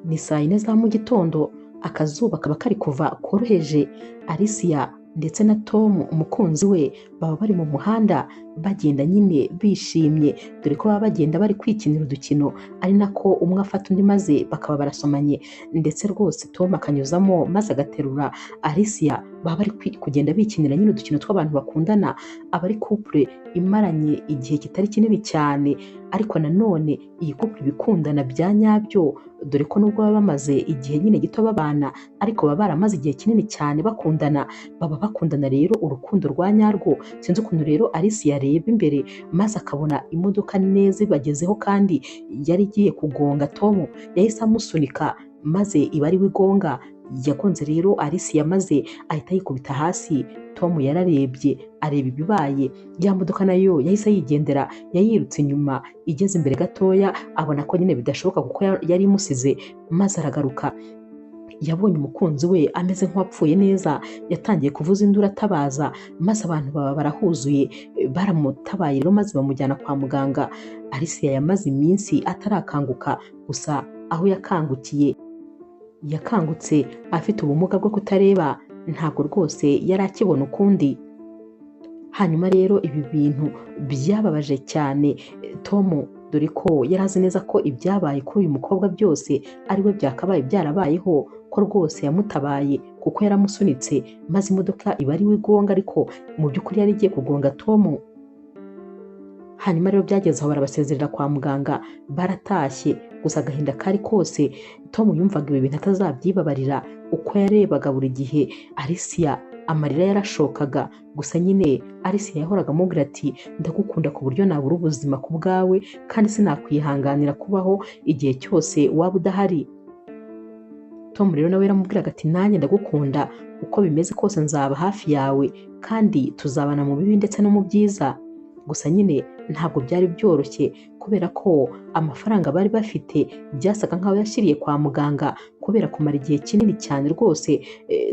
Ni saa yine za mu gitondo, akazuba kaba kari kuva koroheje. Alicia ndetse na Tom umukunzi we baba bari mu muhanda bagenda nyine bishimye, dore ko baba bagenda bari kwikinira udukino, ari nako umwe afata undi maze bakaba barasomanye, ndetse rwose Tom akanyuzamo maze agaterura Alicia. Baba bari kugenda bikinira nyine udukino tw'abantu bakundana, aba ari couple imaranye igihe kitari kinini cyane, ariko nanone iyi couple ibikundana bya nyabyo, dore ko nubwo baba bamaze igihe nyine gito babana, ariko baba baramaze igihe kinini cyane bakundana. Baba bakundana rero urukundo rwa nyarwo. Sinzi ukuntu rero Alicia yareba imbere maze akabona imodoka neza ibagezeho kandi yari igiye kugonga Tom, yahise amusunika maze iba ari we igonga. Yagonze rero Alicia maze ahita yikubita hasi. Tom yararebye areba ibibaye, ya modoka nayo yahise yigendera, yayirutse inyuma, igeze imbere gatoya abona ko nyine bidashoboka kuko yari imusize, maze aragaruka. Yabonye umukunzi we ameze nk'uwapfuye neza, yatangiye kuvuza induru atabaza, maze abantu baba barahuzuye, baramutabaye rero maze bamujyana kwa muganga. Alicia yamaze iminsi atarakanguka, gusa aho yakangukiye yakangutse afite ubumuga bwo kutareba, ntabwo rwose yari akibona ukundi. Hanyuma rero ibi bintu byababaje cyane Tom, dore ko yari azi neza ko ibyabaye kuri uyu mukobwa byose ari we byakabaye byarabayeho, ko rwose yamutabaye kuko yaramusunitse maze imodoka iba ari we igonga, ariko mu by'ukuri yari igiye kugonga Tom. Hanyuma rero byageze aho barabasezerera kwa muganga, baratashye. Gusa agahinda kari kose, Tom yumvaga ibi bintu atazabyibabarira. Uko yarebaga buri gihe Alicia amarira yarashokaga, gusa nyine Alicia yahoraga amubwira ati ndagukunda ku buryo nabura ubuzima ku bwawe, kandi sinakwihanganira kubaho igihe cyose waba udahari. Tom rero nawe yaramubwiraga ati nanjye ndagukunda, uko bimeze kose nzaba hafi yawe, kandi tuzabana mu bibi ndetse no mu byiza. Gusa nyine ntabwo byari byoroshye kubera ko amafaranga bari bafite byasaga nkaho yashyiriye kwa muganga, kubera kumara igihe kinini cyane rwose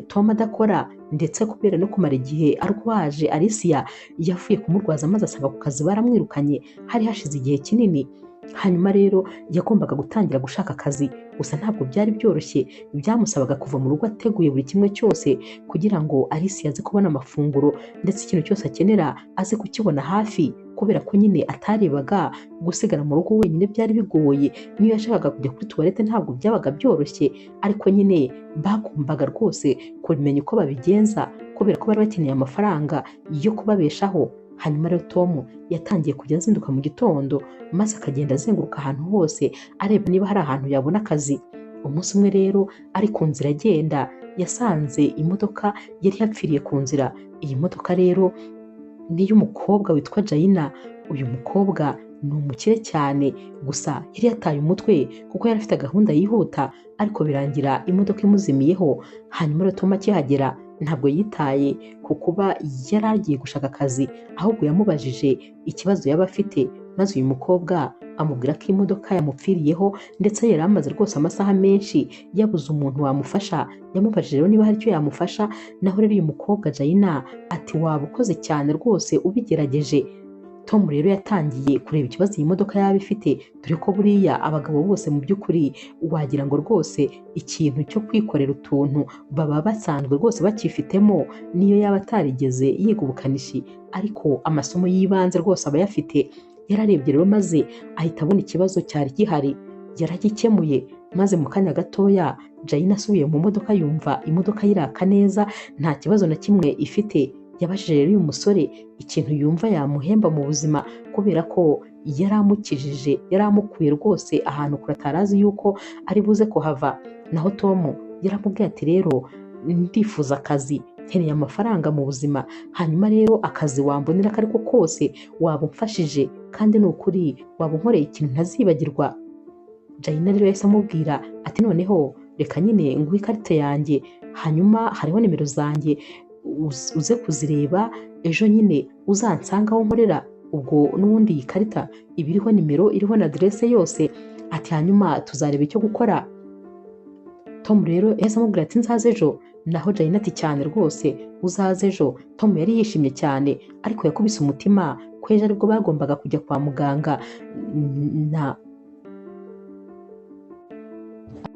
Tom adakora, ndetse kubera no kumara igihe arwaje Alicia yavuye kumurwaza maze asanga ku kazi baramwirukanye, hari hashize igihe kinini. Hanyuma rero yagombaga gutangira gushaka akazi, gusa ntabwo byari byoroshye, byamusabaga kuva mu rugo ateguye buri kimwe cyose kugira ngo Alicia aze kubona amafunguro, ndetse ikintu cyose akenera aze kukibona hafi, kubera ko nyine atarebaga gusigara mu rugo wenyine byari bigoye. Niyo yashakaga kujya kuri tuwarete ntabwo byabaga byoroshye, ariko nyine bagombaga rwose kumenya uko babigenza kubera ko bari bakeneye amafaranga yo kubabeshaho. Hanyuma rero Tom yatangiye kujya azinduka mu gitondo maze akagenda azenguruka ahantu hose areba niba hari ahantu yabona akazi. Umunsi umwe rero ari ku nzira agenda, yasanze imodoka yari yapfiriye ku nzira. Iyi modoka rero ni iy'umukobwa witwa Jaina. Uyu mukobwa ni umukire cyane, gusa yari yataye umutwe kuko yari afite gahunda yihuta, ariko birangira imodoka imuzimiyeho. Hanyuma rero Tom akihagera ntabwo yitaye ku kuba yari agiye gushaka akazi, ahubwo yamubajije ikibazo yaba afite, maze uyu mukobwa amubwira ko imodoka yamupfiriyeho, ndetse yari amaze rwose amasaha menshi yabuze umuntu wamufasha. Yamubajije rero niba hari icyo yamufasha, naho rero uyu mukobwa Jaina ati waba ukoze cyane rwose ubigerageje. Tom rero yatangiye kureba ikibazo iyi modoka yaba ifite, dore ko buriya abagabo bose mu by'ukuri wagira ngo rwose ikintu cyo kwikorera utuntu baba basanzwe rwose bakifitemo, niyo yaba atarigeze yiga ubukanishi, ariko amasomo y'ibanze rwose aba ayafite. Yararebye rero maze ahita abona ikibazo cyari gihari, yaragikemuye, maze mu kanya gatoya Jaina asubiye mu modoka yumva imodoka yiraka neza, nta kibazo na kimwe ifite. Yabajije rero uyu musore ikintu yumva yamuhemba mu buzima, kubera ko yaramukijije, yaramukuye rwose ahantu kure atari azi yuko ari buze kuhava. Naho Tom yaramubwiye ati rero ndifuza akazi, nkeneye amafaranga mu buzima, hanyuma rero akazi wambonera ako ariko kose waba umfashije, kandi ni ukuri waba unkoreye ikintu ntazibagirwa. Jaina rero yahise amubwira ati noneho reka nyine nguhe ikarita yanjye, hanyuma hariho nimero zanjye, uze kuzireba ejo nyine uzansanga aho nkorera. Ubwo n'ubundi iyi karita iba iriho nimero, iriho na aderese yose, ati hanyuma tuzareba icyo gukora. Tom rero yahise amubwira ati nzaze ejo. Naho Jaina ati cyane rwose uzaze ejo. Tom yari yishimye cyane, ariko yakubise umutima ko ejo aribwo bagombaga kujya kwa muganga na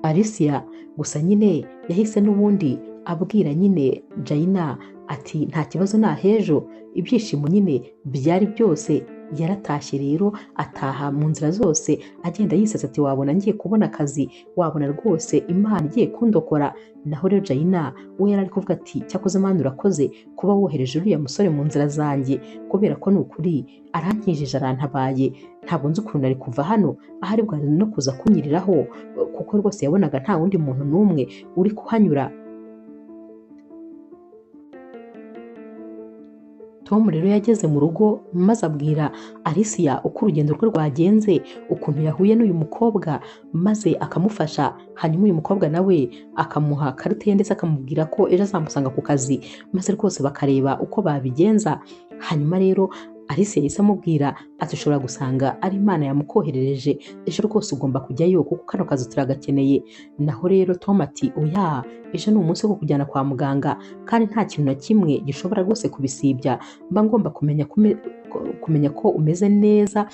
Alicia gusa nyine yahise n'ubundi abwira nyine Jaina ati nta kibazo nahejo. Ibyishimo nyine byari byose. Yaratashye rero ataha mu nzira zose agenda yisetsa ati wabona ngiye kubona akazi, wabona rwose Imana igiye kundokora. Naho rero Jaina we yari ari kuvuga ati cyakoze Imana urakoze kuba wohereje uriya musore mu nzira zanjye, kubera ko ni ukuri arankijije arantabaye, ntabwo nzi ukuntu nari kuva hano ahari bwari no kuza kunyiriraho, kuko rwose yabonaga nta wundi muntu n'umwe uri kuhanyura. Tom rero yageze mu rugo maze abwira Alicia uko urugendo rwe rwagenze, ukuntu yahuye n'uyu mukobwa maze akamufasha. Hanyuma uyu mukobwa nawe akamuha karite ye ndetse akamubwira ko ejo azamusanga ku kazi, maze rwose bakareba uko babigenza. Hanyuma rero Alicia yahise amubwira ati ushobora gusanga ari Imana yamukoherereje, ejo rwose ugomba kujyayo kuko kano kazi turagakeneye. Naho rero Tom ati oya, ejo ni umunsi wo kujyana kwa muganga kandi nta kintu na kimwe gishobora rwose kubisibya, mba ngomba kumenya ko umeze neza,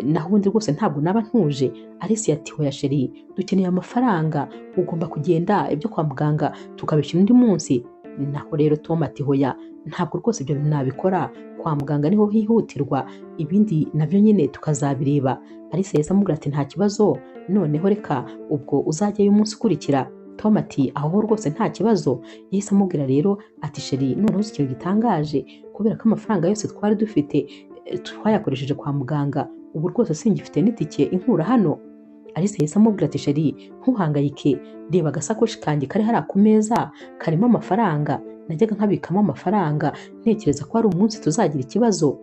naho ubundi rwose ntabwo naba ntuje. Alicia ati hoya sheri, dukeneye amafaranga, ugomba kugenda, ibyo kwa muganga tukabishyura undi munsi. Naho rero Tom ati hoya, ntabwo rwose ibyo bintu nabikora, kwa muganga niho hihutirwa, ibindi nabyo nyine tukazabireba. Alicia yahise amubwira ati nta kibazo, noneho reka ubwo uzajyayo umunsi ukurikira. Tom ati aho rwose nta kibazo. Yahise amubwira rero ati sheri, noneho uzi ikintu gitangaje, kubera ko amafaranga yose twari dufite twayakoresheje kwa muganga, ubu rwose singifite n'itike inkura hano. Alice yahise amubwira ati sheri, ntuhangayike, reba agasakoshi kanjye kari hariya ku meza karimo amafaranga, najyaga nkabikamo amafaranga ntekereza ko hari umunsi tuzagira ikibazo.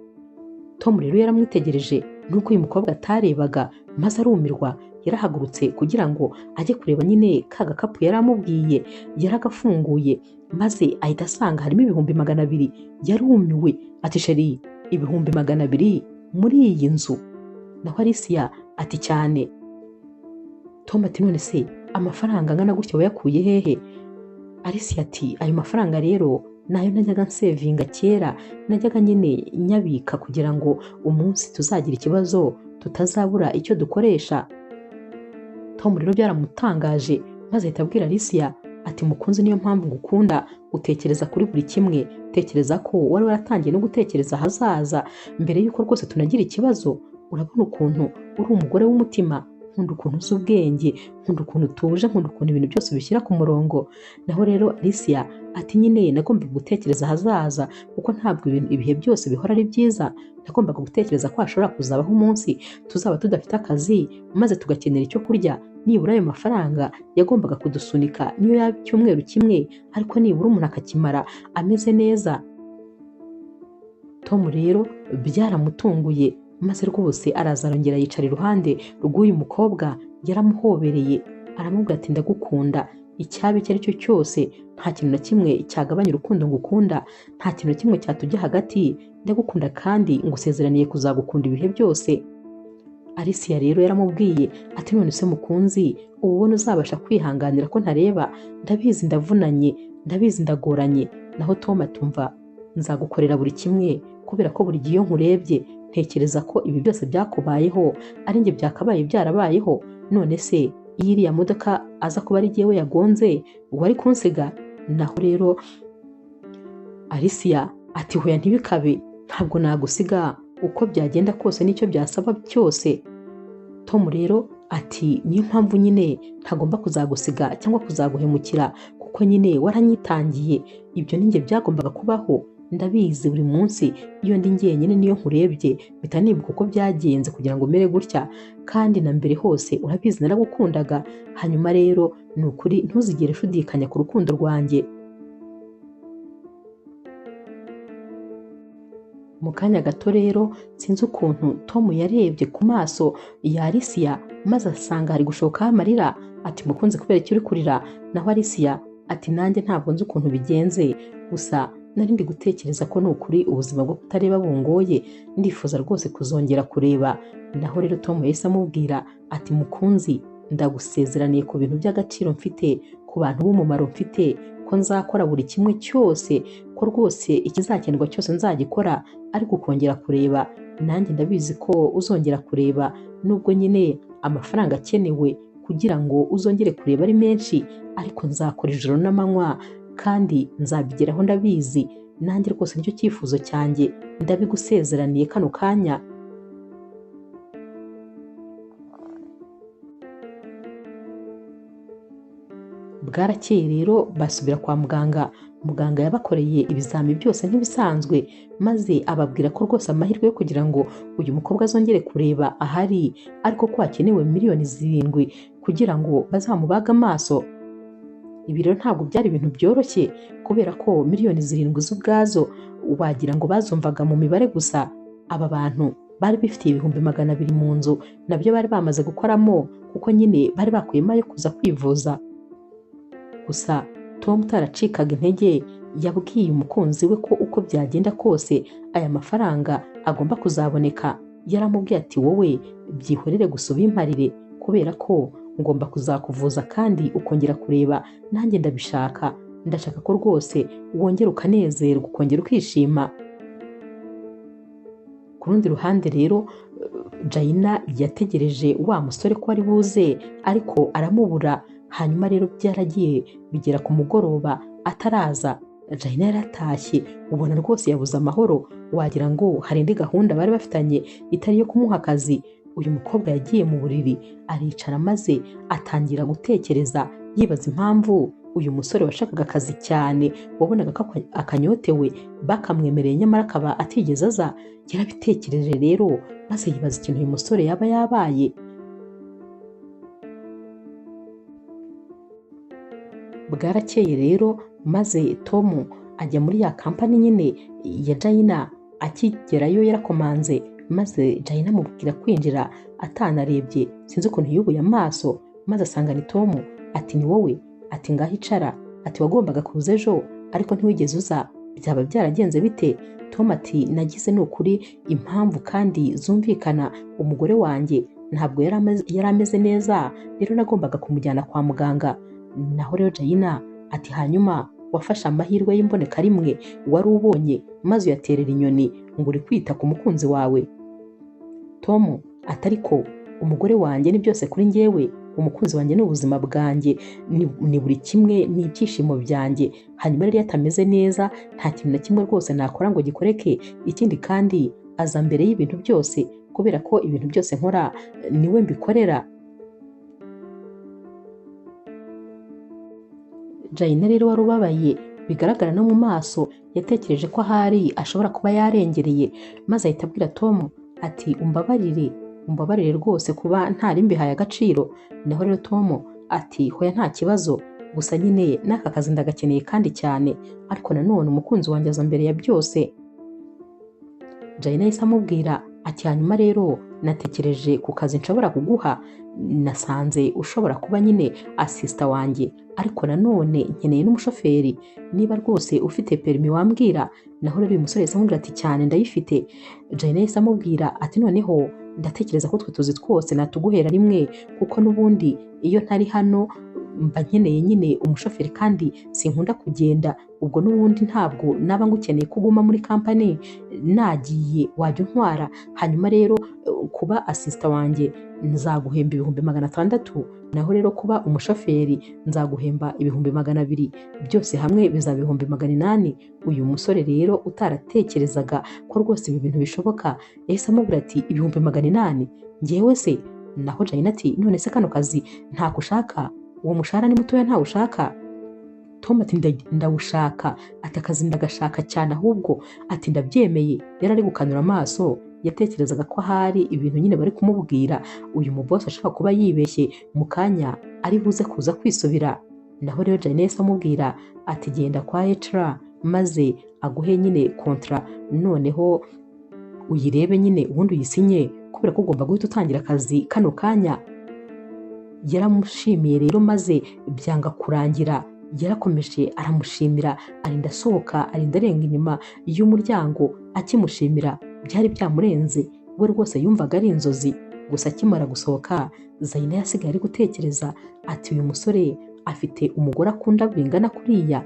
Tom rero yaramwitegereje nuko uyu mukobwa atarebaga maze arumirwa. Yarahagurutse kugira ngo ajye kureba nyine ka gakapu yari amubwiye, yaragafunguye maze ahita asanga harimo 200,000. Yarumiwe ati sheri, 200,000 muri iyi nzu? Naho Alicia ati cyane. Tom ati none se amafaranga angana gutya wayakuye hehe? Alicia ati ayo mafaranga rero nayo najyaga nsevinga kera, najyaga nyine nyabika kugira ngo umunsi tuzagira ikibazo tutazabura icyo dukoresha. Tom rero byaramutangaje maze ahita abwira Alicia ati mukunzi, niyo mpamvu ngukunda, utekereza kuri buri kimwe, tekereza ko wari waratangiye no gutekereza ahazaza mbere yuko rwose tunagira ikibazo. Urabona ukuntu uri umugore w'umutima, nkunda ukuntu uzi ubwenge, nkunda ukuntu utuje, nkunda ukuntu ibintu byose ubishyira ku murongo. Naho rero Alicia ati nyine nagombaga gutekereza ahazaza kuko ntabwo ibihe byose bihora ari byiza, nagombaga gutekereza ko hashobora kuzabaho umunsi tuzaba tudafite akazi maze tugakenera icyo kurya, nibura ayo mafaranga yagombaga kudusunika niyo yaba icyumweru kimwe, ariko nibura umuntu akakimara ameze neza. Tom rero byaramutunguye maze rwose araza arongera yicara iruhande rw'uyu mukobwa, yaramuhobereye aramubwira ati ndagukunda, icyaba icyo ari cyo cyose, nta kintu na kimwe cyagabanya urukundo ngukunda, nta kintu na kimwe cyatujya hagati, ndagukunda kandi ngusezeraniye kuzagukunda ibihe byose. Alicia rero yaramubwiye ati none se mukunzi, ubu ubona uzabasha kwihanganira ko ntareba, ndabizi ndavunanye, ndabizi ndagoranye. Naho Tom atumva nzagukorera buri kimwe, kubera ko buri gihe iyo nkurebye ntekereza ko ibi byose byakubayeho ari njye byakabaye byarabayeho. None se iyo iriya modoka aza kuba ari jyewe yagonze wari kunsiga? Naho rero Alicia ati hoya ntibikabe, ntabwo nagusiga uko byagenda kose n'icyo byasaba cyose. Tom rero ati niyo mpamvu nyine ntagomba kuzagusiga cyangwa kuzaguhemukira, kuko nyine waranyitangiye, ibyo ninjye byagombaga kubaho, ndabizi buri munsi iyo ndi njyenyine niyo nkurebye mpita nibuka uko byagenze kugira ngo mere gutya, kandi na mbere hose urabizi naragukundaga. Hanyuma rero ni ukuri ntuzigere ushidikanya ku rukundo rwanjye. Mu kanya gato rero sinzi ukuntu Tom yarebye ku maso ya Alicia maze asanga hari gushokaho amarira, ati mukunzi kubera icyo uri kurira? Naho Alicia ati nanjye ntabwo nzi ukuntu bigenze, gusa nari ndi gutekereza ko ni ukuri ubuzima bwo kutareba bungoye, ndifuza rwose kuzongera kureba. Naho rero Tom yahise amubwira ati mukunzi, ndagusezeraniye ku bintu by'agaciro mfite, ku bantu b'umumaro mfite, ko nzakora buri kimwe cyose, ko rwose ikizakenerwa cyose nzagikora, ariko ukongera kureba. Nanjye ndabizi ko uzongera kureba, nubwo nyine amafaranga akenewe kugira ngo uzongere kureba ari menshi, ariko nzakora ijoro n'amanywa kandi nzabigeraho ndabizi, nanjye rwose nicyo cyifuzo cyanjye, ndabigusezeraniye kano kanya. Bwarakeye rero basubira kwa muganga. Muganga yabakoreye ibizami byose nk'ibisanzwe, maze ababwira ko rwose amahirwe yo kugira ngo uyu mukobwa azongere kureba ahari, ariko ko hakenewe 7 miliyoni kugira ngo bazamubage amaso. Ibi rero ntabwo byari ibintu byoroshye, kubera ko 7 miliyoni z'ubwazo wagira ngo bazumvaga mu mibare gusa. Aba bantu bari bifitiye 200,000 mu nzu, nabyo bari bamaze gukoramo kuko nyine bari bakuyemo ayo kuza kwivuza. Gusa Tom utaracikaga intege yabwiye umukunzi we ko uko byagenda kose aya mafaranga agomba kuzaboneka. Yaramubwiye ati wowe byihorere gusa ubimparire, kubera ko ngomba kuzakuvuza kandi ukongera kureba, nanjye ndabishaka, ndashaka ko rwose wongera ukanezerwa, ukongera ukishima. Ku rundi ruhande rero Jaina yategereje wa musore ko ari buze, ariko aramubura. Hanyuma rero byaragiye bigera ku mugoroba ataraza. Jaina yaratashye, ubona rwose yabuze amahoro, wagira ngo hari indi gahunda bari bafitanye itari iyo kumuha akazi. Uyu mukobwa yagiye mu buriri aricara, maze atangira gutekereza yibaza impamvu uyu musore washakaga akazi cyane, wabonaga ko akanyotewe, bakamwemereye nyamara akaba atigeze aza. Yarabitekereje rero maze yibaza ikintu uyu musore yaba yabaye. Bwarakeye rero maze Tom ajya muri ya kampani nyine ya Jaina. Akigerayo yarakomanze, maze Jaina amubwira kwinjira atanarebye, sinzi ukuntu yubuye amaso maze asanga ni Tom. Ati ni wowe? Ati ngaho icara. Ati wagombaga kuza ejo ariko ntiwigeze uza, byaba byaragenze bite? Tom ati nagize ni ukuri impamvu kandi zumvikana, umugore wanjye ntabwo yari ameze neza, rero nagombaga kumujyana kwa muganga. Naho rero Jaina ati hanyuma wafashe amahirwe y'imboneka rimwe wari ubonye maze uyaterera inyoni ngo uri kwita ku mukunzi wawe. Tom ati ariko umugore wanjye ni byose kuri njyewe, umukunzi wanjye ni ubuzima bwanjye, ni buri kimwe, ni ibyishimo byanjye. Hanyuma rero iyo atameze neza nta kintu na kimwe rwose nakora ngo gikoreke. Ikindi kandi aza mbere y'ibintu byose, kubera ko ibintu byose nkora niwe mbikorera. Jaina rero wari ubabaye bigaragara no mu maso, yatekereje ko ahari ashobora kuba yarengereye, maze ahita abwira Tom ati umbabarire, umbabarire rwose kuba ntari mbihaye agaciro. Naho rero Tom ati hoya nta kibazo, gusa nyine n'aka kazi ndagakeneye kandi cyane, ariko nanone umukunzi wanjye aza mbere ya byose. Jaina yahise amubwira ati hanyuma rero natekereje ku kazi nshobora kuguha, nasanze ushobora kuba nyine assistant wanjye, ariko nanone nkeneye n'umushoferi, niba rwose ufite perimi wambwira. Naho rero uyu musore yahise amubwira ati cyane ndayifite. Jaina yahise amubwira ati noneho ndatekereza ko utwo tuzi twose natuguhera rimwe, kuko n'ubundi iyo ntari hano mba nkeneye nyine umushoferi kandi sinkunda kugenda, ubwo n'ubundi ntabwo naba ngukeneye ko uguma muri kampani, nagiye wajya untwara. Hanyuma rero kuba assistant wanjye nzaguhemba 600,000, naho rero kuba umushoferi nzaguhemba 200,000, byose hamwe bizaba 800,000. Uyu musore rero utaratekerezaga ko rwose ibi bintu bishoboka yahise amubwira ati 800,000 njyewe se? Naho Jaina ati none se kano kazi ntako ushaka? Uwo mushahara ni mutoya ntawe ushaka? Tom ati ndawushaka, ati akazi ndagashaka cyane ahubwo, ati ndabyemeye. Yari ari gukanura amaso, yatekerezaga ko ahari ibintu nyine bari kumubwira uyu mubosi ashobora kuba yibeshye, mu kanya ari buze kuza kwisubira. Naho rero Jaina yahise amubwira ati genda kwa HR maze aguhe nyine kontra, noneho uyirebe nyine ubundi uyisinye, kubera ko ugomba guhita utangira akazi kano kanya. Yaramushimiye rero maze byanga kurangira, yarakomeje aramushimira arinda asohoka, arinda arenga inyuma y'umuryango akimushimira. Byari byamurenze, we rwose yumvaga ari inzozi. Gusa akimara gusohoka Zaina yasigaye ari gutekereza ati uyu musore afite umugore akunda bingana kuriya,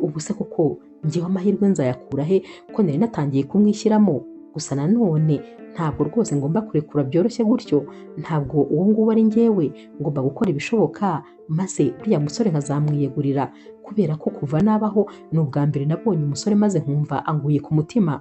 ubu se koko njyewe amahirwe nzayakura he ko nari natangiye kumwishyiramo? Gusa nanone ntabwo rwose ngomba kurekura byoroshye gutyo, ntabwo uwo nguwo ari njyewe, ngomba gukora ibishoboka maze uriya musore nkazamwiyegurira, kubera ko kuva nabaho ni ubwa mbere nabonye umusore maze nkumva anguye ku mutima.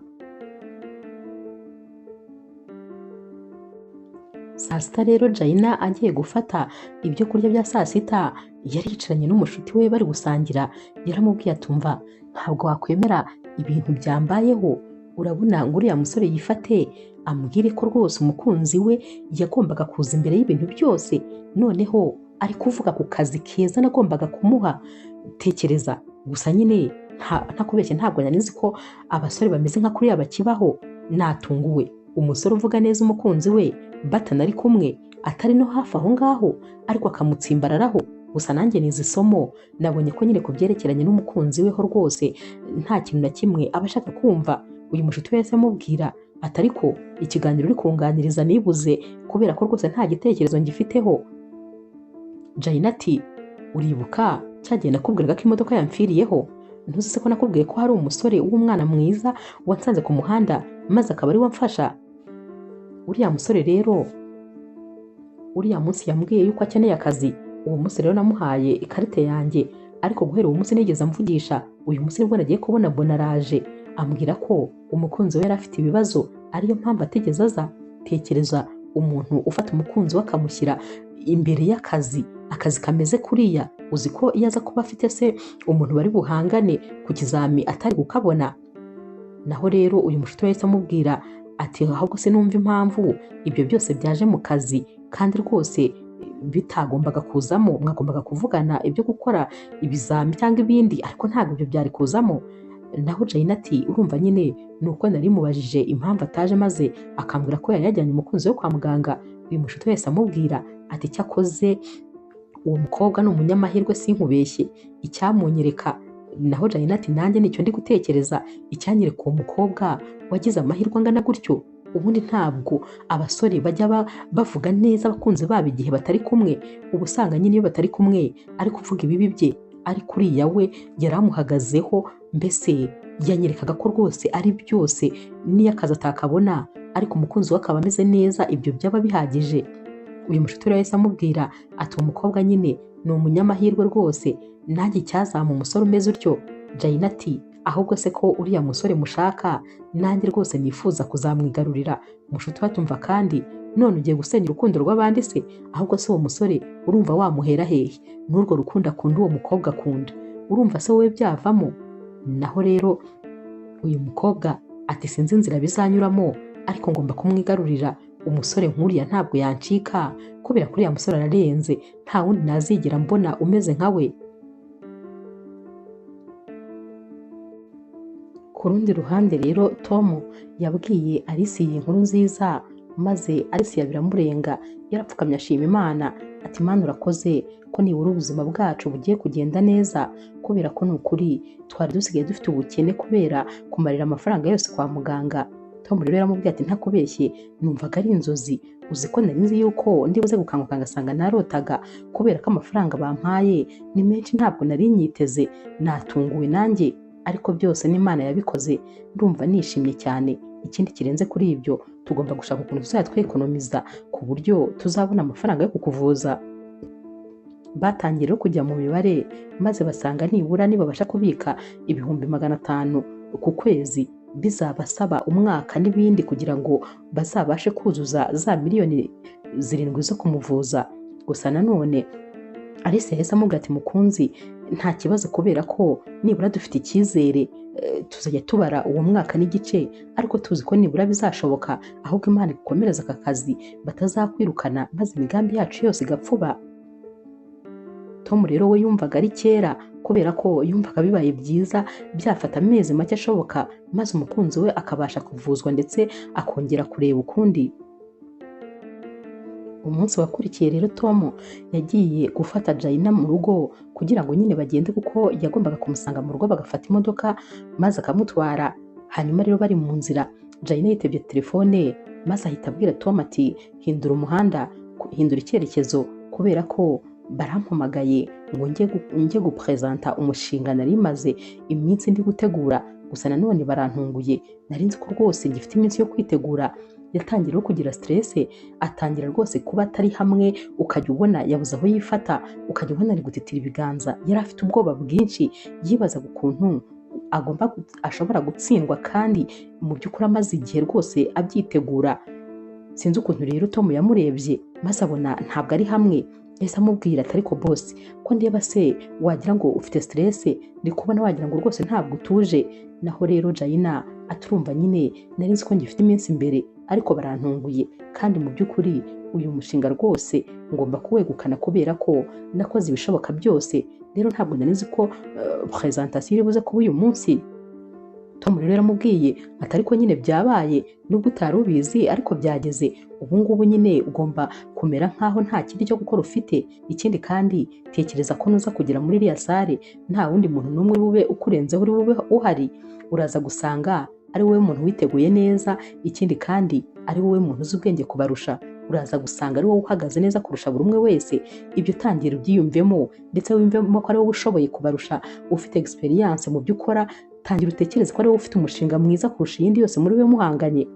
Saa sita rero Jaina agiye gufata ibyo kurya bya saa sita, yari yicaranye n'umushuti we bari gusangira, yaramubwiye atumva ntabwo wakwemera ibintu byambayeho, urabona ngo uriya musore yifate ambwire ko rwose umukunzi we yagombaga kuza imbere y'ibintu byose, noneho ari kuvuga ku kazi keza nagombaga kumuha. Tekereza gusa nyine ntakubeshye ntabwo nari nzi ko abasore bameze nka kuriya bakibaho. Natunguwe, umusore uvuga neza umukunzi we batanari kumwe, atari no hafi aho ngaho, ariko akamutsimbararaho. Gusa nanjye nize isomo, nabonye ko nyine ku byerekeranye n'umukunzi we ho rwose nta kintu na kimwe aba ashaka kumva. Uyu mushuti we yahise amubwira ati ariko ikiganiro uri kunganiriza nibuze, kubera ko rwose nta gitekerezo ngifiteho. Jaina ati uribuka cyagiye nakubwiraga ko imodoka yamfiriyeho? Ntuzi se ko nakubwiye ko hari umusore w'umwana mwiza wansanze ku muhanda maze akaba ari we amfasha? Uriya musore rero uriya munsi yambwiye yuko akeneye akazi, uwo munsi rero namuhaye ikarita yanjye, ariko guhera uwo munsi nigeze amvugisha. Uyu munsi nibwo nagiye kubona mbona araje ambwira ko umukunzi we yari afite ibibazo, ariyo mpamvu atigeze aza. Tekereza umuntu ufata umukunzi we akamushyira imbere y'akazi, akazi kameze kuriya, uzi ko iyo aza kuba afite se umuntu bari buhangane ku kizami atari kukabona. Naho rero uyu mushuti we yahise amubwira ati ahubwo se numva impamvu ibyo byose byaje mu kazi kandi rwose bitagombaga kuzamo, mwagombaga kuvugana ibyo gukora ibizami cyangwa ibindi, ariko ntabwo ibyo byari kuzamo. Naho Jaina ati urumva nyine nuko nari mubajije impamvu ataje maze akambwira ko yari yajyanye umukunzi we kwa muganga. Uyu mushuti wese amubwira ati cyakoze uwo mukobwa ni umunyamahirwe sinkubeshye, icyamunyereka. Naho Jaina ati nanjye nicyo ndi gutekereza, icyanyereka uwo mukobwa wagize amahirwe angana gutyo. Ubundi ntabwo abasore bajya bavuga neza abakunzi babo igihe batari kumwe, uba usanga nyine iyo batari kumwe ari kuvuga ibibi bye, ariko uriya we yaramuhagazeho, mbese yanyerekaga ko rwose ari byose n'iyo akazi atakabona ariko umukunzi we akaba ameze neza, ibyo byaba bihagije. Uyu mushuti rero yahise amubwira ati uwo mukobwa nyine ni umunyamahirwe rwose, nanjye icyazampa umusore umeze utyo. Jaina ati ahubwo se ko uriya musore mushaka nanjye rwose nifuza kuzamwigarurira. Mushuti we atumva kandi none ugiye gusenya urukundo rw'abandi se? Ahubwo se uwo musore urumva wamuhera hehe n'urwo rukundo akunda uwo mukobwa akunda, urumva se wowe byavamo? Naho rero uyu mukobwa ati sinzi inzira bizanyuramo, ariko ngomba kumwigarurira. Umusore nk'uriya ntabwo yancika, kubera ko uriya musore ararenze, nta wundi nazigera mbona umeze nka we. Ku rundi ruhande rero Tom yabwiye Alice iyi nkuru nziza, maze Alice biramurenga, yarapfukamye ashima Imana ati Imana urakoze ko nibura ubuzima bwacu bugiye kugenda neza, kubera ko ni ukuri twari dusigaye dufite ubukene kubera kumarira amafaranga yose kwa muganga. Tom rero yaramubwiye ati ntakubeshye numvaga ari inzozi, uzi ko nari nzi yuko ndibuze gukanguka ngasanga narotaga, kubera ko amafaranga bampaye ni menshi ntabwo nari nyiteze, natunguwe nanjye, ariko byose n'Imana yabikoze, ndumva nishimye cyane. Ikindi kirenze kuri ibyo, tugomba gushaka ukuntu tuzajya twekonomiza ku buryo tuzabona amafaranga yo kukuvuza. Batangiye rero kujya mu mibare maze basanga nibura nibabasha kubika 500,000 ku kwezi bizabasaba umwaka n'ibindi kugira ngo bazabashe kuzuza za 7 miliyoni zo kumuvuza. Gusa nanone Alice yahise amubwira ati mukunzi nta kibazo, kubera ko nibura dufite icyizere, tuzajya tubara uwo mwaka n'igice, ariko tuzi ko nibura bizashoboka, ahubwo Imana igukomereza aka kazi batazakwirukana maze imigambi yacu yose igapfuba. Tom rero we yumvaga ari kera, kubera ko yumvaga bibaye byiza byafata amezi make ashoboka maze umukunzi we akabasha kuvuzwa ndetse akongera kureba ukundi. Umunsi wakurikiye rero Tom yagiye gufata Jaina mu rugo kugira ngo nyine bagende, kuko yagombaga kumusanga mu rugo bagafata imodoka maze akamutwara. Hanyuma rero bari mu nzira Jaina yitebye telefone maze ahita abwira Tom ati hindura umuhanda, hindura icyerekezo, kubera ko barampamagaye ngo njye guprezanta umushinga nari maze iminsi ndi gutegura. Gusa nanone barantunguye, nari nzi ko rwose ngifite iminsi yo kwitegura. Yatangira no kugira stress, atangira rwose kuba atari hamwe, ukajya ubona yabuze aho yifata, ukajya ubona ari gutitira ibiganza. Yari afite ubwoba bwinshi, yibazaga ukuntu agomba ashobora gutsindwa kandi mu by'ukuri amaze igihe rwose abyitegura. Sinzi ukuntu rero Tom yamurebye maze abona ntabwo ari hamwe, yahise amubwira ati ariko boss, ko ndeba se wagira ngo ufite stress, ndi kubona wagira ngo rwose ntabwo utuje. Naho rero Jaina aturumva nyine nari nzi ko ngifite iminsi imbere, ariko barantunguye kandi mu by'ukuri uyu mushinga rwose ngomba kuwegukana kubera ko nakoze ibishoboka byose. Rero ntabwo nari nzi ko presentation iri buze kuba uyu munsi. Tom rero yaramubwiye ati ariko nyine byabaye, nubwo utari ubizi ariko byageze, ubu ngubu nyine ugomba kumera nkaho nta kindi cyo gukora ufite. Ikindi kandi tekereza ko nuza kugera muri iriya sare nta wundi muntu n'umwe bube ukurenzeho uri bube uhari, uraza gusanga ari wowe muntu witeguye neza, ikindi kandi ari wowe muntu uzi ubwenge kubarusha, uraza gusanga ari wowe uhagaze neza kurusha buri umwe wese. Ibyo utangira ubyiyumvemo ndetse wiyumvemo ko ari wowe ushoboye kubarusha, ufite experience mu byo ukora. Tangira utekereze ko ari wowe ufite umushinga mwiza kurusha iyindi yose muri we muhanganye.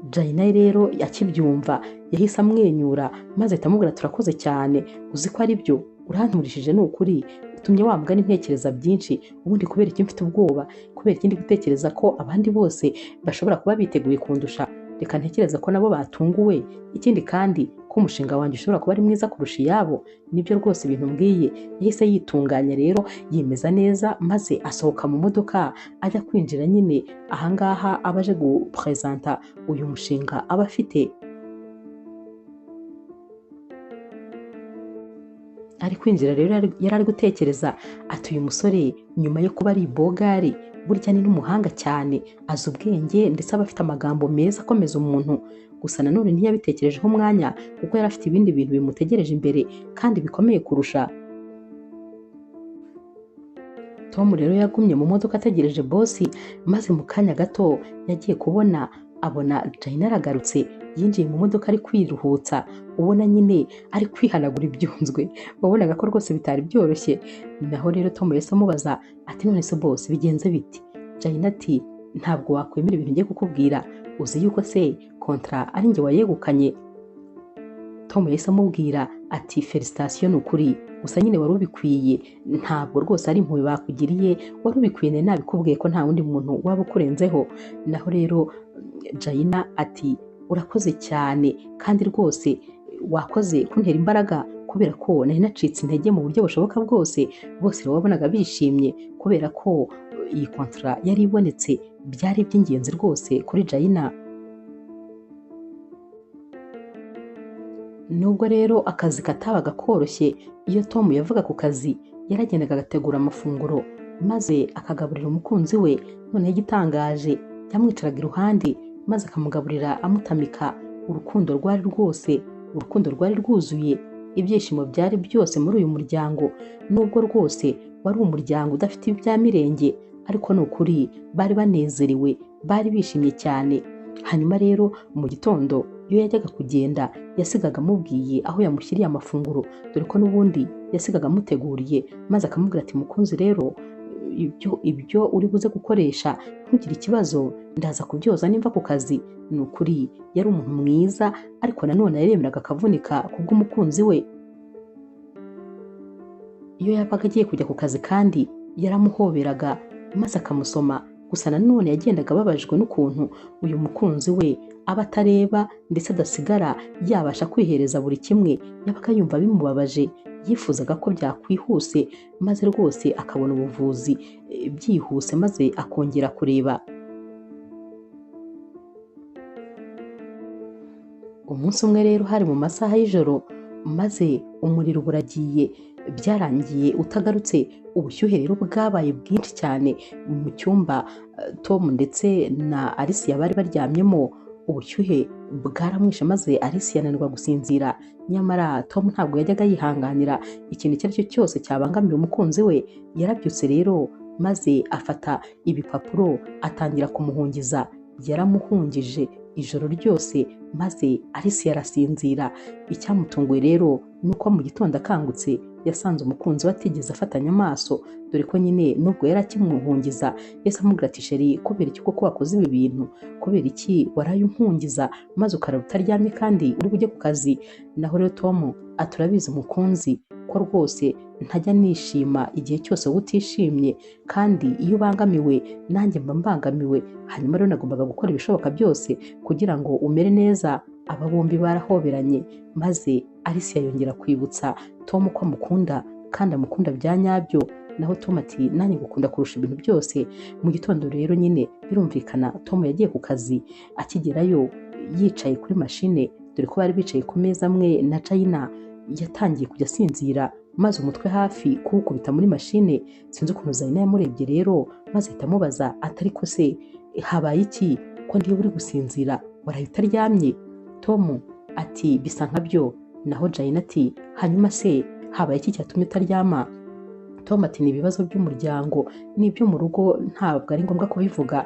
Jaina rero akibyumva yahise amwenyura maze ahita amubwira turakoze cyane, uzi ko ari byo, uranturishije ni ukuri, utumye wa mugani ntekereza byinshi. Ubundi kubera iki mfite ubwoba, kubera ikindi gutekereza ko abandi bose bashobora kuba biteguye kundusha, reka ntekereza ko nabo batunguwe. Ikindi kandi ko umushinga wanjye ushobora kuba ari mwiza kurusha iyabo. Nibyo rwose ibintu mbwiye. Yahise yitunganya rero yemeza neza, maze asohoka mu modoka ajya kwinjira nyine ahangaha aba aje gupresenta uyu mushinga aba afite. Ari kwinjira rero yari ari gutekereza ati uyu musore nyuma yo kuba ari bogari burya ni n'umuhanga cyane, azi ubwenge ndetse aba afite amagambo meza akomeza umuntu. Gusa nanone ntiyabitekerejeho umwanya kuko yari afite ibindi bintu bimutegereje imbere kandi bikomeye kurusha. Tom rero yagumye mu modoka ategereje bosi, maze mu kanya gato yagiye kubona abona Jaina aragarutse, yinjiye mu modoka ari kwiruhutsa, ubona nyine ari kwihanagura ibyunzwe, wabonaga ko rwose bitari byoroshye. Naho rero Tom yahise amubaza ati none se boss bigenze biti? Jaina ati ntabwo wakwemera ibintu ngiye kukubwira, uzi yuko se kontra ari njye wayegukanye. Tom yahise amubwira ati felicitation ni ukuri, gusa nyine wari ubikwiye, ntabwo rwose ari impuhwe bakugiriye, wari ubikwiye, nari nabikubwiye ko nta wundi muntu waba ukurenzeho. Naho rero Jaina ati urakoze cyane kandi rwose wakoze kuntera imbaraga kubera ko nari nacitse intege mu buryo bushoboka bwose. Bose rero wabonaga bishimye kubera ko iyi kontra yari ibonetse, byari iby'ingenzi rwose kuri Jaina. Nubwo rero akazi katabaga koroshye, iyo Tom yavuga ku kazi yaragendaga agategura amafunguro maze akagaburira umukunzi we. Noneho igitangaje yamwicaraga iruhande maze akamugaburira amutamika. Urukundo rwari rwose, urukundo rwari rwuzuye, ibyishimo byari byose muri uyu muryango. Nubwo rwose wari umuryango udafite ibya mirenge, ariko ni ukuri bari banezerewe, bari bishimye cyane. Hanyuma rero mu gitondo iyo yajyaga kugenda yasigaga amubwiye aho yamushyiriye amafunguro, dore ko n'ubundi yasigaga amuteguriye, maze akamubwira ati mukunzi rero ibyo uri buze gukoresha ntugire ikibazo, ndaza kubyoza nimva ku kazi. Ni ukuri yari umuntu mwiza, ariko nanone yaremeraga akavunika kubw'umukunzi we. Iyo yabaga agiye kujya ku kazi kandi yaramuhoberaga maze akamusoma. Gusa nanone yagendaga ababajwe n'ukuntu uyu mukunzi we aba atareba ndetse adasigara yabasha kwihereza buri kimwe, yabaga yumva bimubabaje, yifuzaga ko byakwihuse maze rwose akabona ubuvuzi byihuse maze akongera kureba. Umunsi umwe rero hari mu masaha y'ijoro, maze umuriro buragiye, byarangiye utagarutse. Ubushyuhe rero bwabaye bwinshi cyane mu cyumba Tom ndetse na Alicia bari baryamyemo. Ubushyuhe bwaramwishe maze Alicia ananirwa gusinzira. Nyamara Tom ntabwo yajyaga yihanganira ikintu icyo ari cyo cyose cyabangamira umukunzi we. Yarabyutse rero maze afata ibipapuro atangira kumuhungiza. Yaramuhungije ijoro ryose maze Alicia arasinzira. Icyamutunguye rero ni uko mu gitondo akangutse yasanze umukunzi we atigeze afatanya amaso, dore ko nyine nubwo yari akimuhungiza yahise amubwira ati sheri, kubera iki koko wakoze ibi bintu? Kubera iki waraye umpungiza maze ukarara utaryamye kandi uri bujye ku kazi? Naho rero Tom ati urabizi mukunzi ko rwose ntajya nishima igihe cyose wowe utishimye, kandi iyo ubangamiwe nanjye mba mbangamiwe, hanyuma rero nagombaga gukora ibishoboka byose kugira ngo umere neza. Aba bombi barahoberanye maze Alicia yongera kwibutsa Tom ko amukunda kandi amukunda bya nyabyo. Naho Tom ati nanjye ngukunda kurusha ibintu byose. Mu gitondo rero nyine birumvikana Tom yagiye ku kazi, akigerayo yicaye kuri mashine, dore ko bari bicaye ku meza amwe na China, yatangiye kujya asinzira maze umutwe hafi kuwukubita muri mashine. Sinzi ukuntu Zaina yamurebye rero maze ahita amubaza ati ariko se habaye iki ko ndiyo uri gusinzira waraye utaryamye? Tom ati bisa nkabyo. Naho Jaina ati hanyuma se habaye iki cyatumye utaryama? Tom ati ni ibibazo by'umuryango n'ibyo mu rugo ntabwo ari ngombwa kubivuga.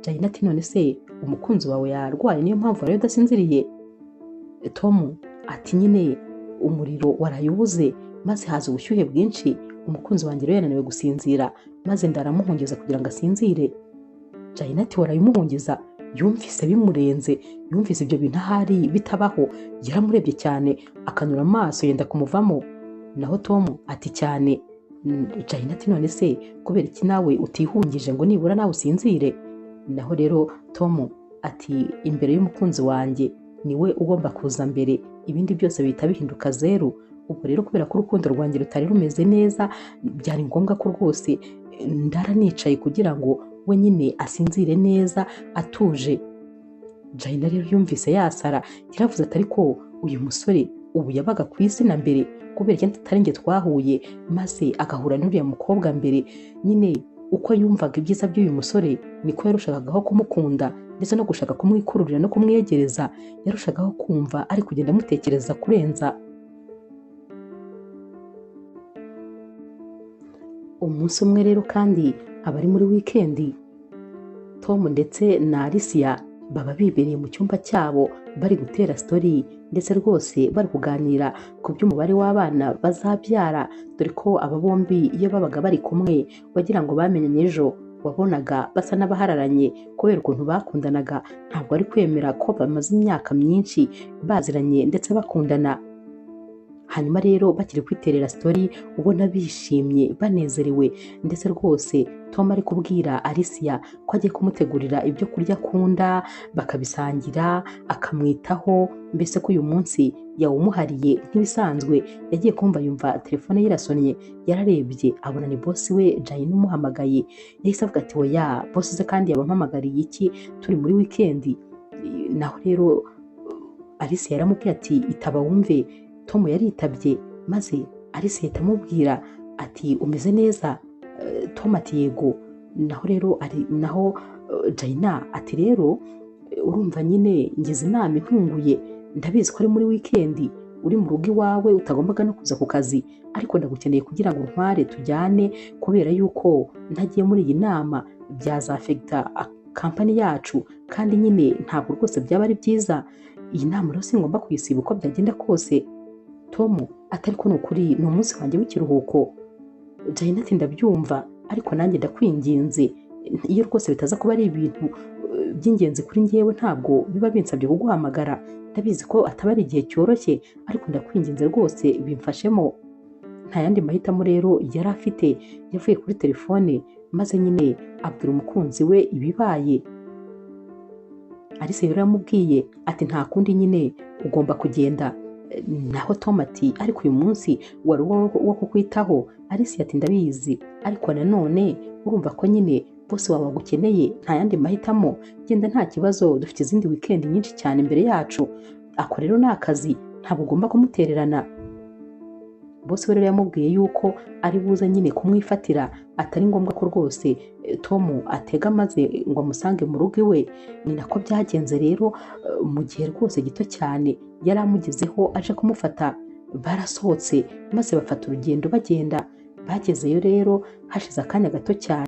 Jaina ati none se umukunzi wawe yarwaye niyo mpamvu waraye udasinziriye? Tom ati nyine umuriro waraye ubuze maze haza ubushyuhe bwinshi, umukunzi wanjye rero yananiwe gusinzira maze ndaramuhungeza kugira ngo asinzire. Jaina ati waraye umuhungeza? Yumvise bimurenze, yumvise ibyo bintu ahari bitabaho, yaramurebye cyane akanura amaso yenda kumuvamo. Naho Tom ati cyane. Jaina ati none se kubera iki nawe utihungije ngo nibura nawe usinzire? Naho rero Tom ati imbere y'umukunzi wanjye niwe ugomba kuza mbere, ibindi byose bihita bihinduka zeru. Ubwo rero kubera ko urukundo rwanjye rutari rumeze neza byari ngombwa ko rwose ndara nicaye kugira ngo we nyine asinzire neza atuje. Jaina rero yumvise yasara, yaravuze ati ariko uyu musore ubu yabaga ku isi na mbere, kubera iki atari njye twahuye maze agahura n'uriya mukobwa mbere? Nyine uko yumvaga ibyiza by'uyu musore niko yarushagaho kumukunda ndetse no gushaka kumwikururira no kumwiyegereza, yarushagaho kumva ari kugenda amutekereza kurenza. Umunsi umwe rero kandi abari muri wikendi, Tom ndetse na Alicia baba bibereye mu cyumba cyabo bari gutera story ndetse rwose bari kuganira ku by'umubare w'abana bazabyara, dore ko aba bombi iyo babaga bari kumwe wagira ngo bamenyanye ejo, wabonaga basa n'abahararanye kubera ukuntu bakundanaga, ntabwo ari kwemera ko bamaze imyaka myinshi baziranye ndetse bakundana. Hanyuma rero bakiri kwiterera story ubona bishimye banezerewe, ndetse rwose Tom ari kubwira Alicia ko agiye kumutegurira ibyo kurya akunda bakabisangira, akamwitaho, mbese ko uyu munsi yawumuhariye nk'ibisanzwe. Yagiye kumva yumva telefone ye irasonnye, yararebye abona ni boss we Jaina umuhamagaye. Yahise avuga ati oya boss se kandi yabampamagariye iki turi muri weekend? Naho rero Alicia yaramubwiye ati itaba wumve. Tom yaritabye maze Alicia ahita amubwira ati umeze neza? Tom ati yego. Naho rero naho Jaina ati rero urumva nyine ngize inama intunguye, ndabizi ko ari muri weekend uri mu rugo iwawe utagombaga no kuza ku kazi, ariko ndagukeneye kugira ngo ntware tujyane, kubera yuko ntagiye muri iyi nama byazafekita kampani yacu kandi nyine ntabwo rwose byaba ari byiza. Iyi nama rero singomba kuyisiba uko byagenda kose. Tom atari ko ni ukuri ni umunsi wanjye w'ikiruhuko. Jaina ati ndabyumva ariko nanjye ndakwinginze, iyo rwose bitaza kuba ari ibintu by'ingenzi kuri njyewe ntabwo biba binsabye kuguhamagara, ndabizi ko ataba ari igihe cyoroshye ariko ndakwinginze rwose bimfashemo. Nta yandi mahitamo rero yari afite, yavuye kuri telefone maze nyine abwira umukunzi we ibibaye. Alice rero yamubwiye ati nta kundi nyine ugomba kugenda. Naho Tom ati ariko uyu munsi wari uwo kukwitaho. Alice ati ndabizi ariko nanone urumva ko nyine bose wawe bagukeneye, nta yandi mahitamo, genda nta kibazo, dufite izindi weekend nyinshi cyane imbere yacu, ako rero ni akazi ntabwo ugomba kumutererana. Bose we rero yamubwiye yuko ari buze nyine kumwifatira, atari ngombwa ko rwose Tom atega maze ngo amusange mu rugo iwe. Ni nako byagenze rero, mu gihe rwose gito cyane yari amugezeho aje kumufata, barasohotse maze bafata urugendo bagenda. Bagezeyo rero hashize akanya gato cyane,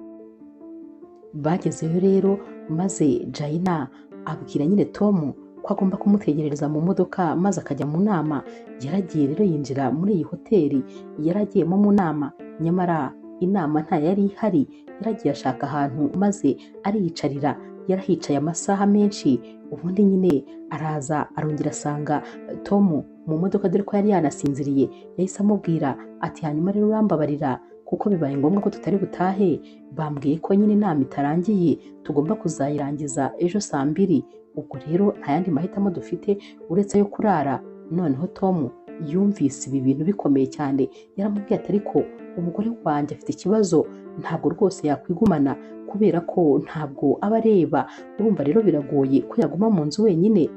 bagezeyo rero Maze Jayina abwira nyine Tom ko agomba kumutegerereza mu modoka maze akajya mu nama. Yaragiye rero yinjira muri iyi hoteli yaragiyemo mu nama, nyamara inama nta yari ihari. Yaragiye ashaka ahantu maze ariyicarira, yarahicaye amasaha menshi. Ubundi nyine araza arongera asanga Tom mu modoka, dore ko yari yanasinziriye. Yahise amubwira ati hanyuma rero urambabarira kuko bibaye ngombwa ko tutari butahe, bambwiye ko nyine inama itarangiye tugomba kuzayirangiza ejo saa 2, ubwo rero nta yandi mahitamo dufite uretse ayo kurara. Noneho Tom yumvise ibi bintu bikomeye cyane, yaramubwiye ati ariko umugore wanjye afite ikibazo, ntabwo rwose yakwigumana kubera ko ntabwo aba areba, urumva rero biragoye ko yaguma mu nzu wenyine.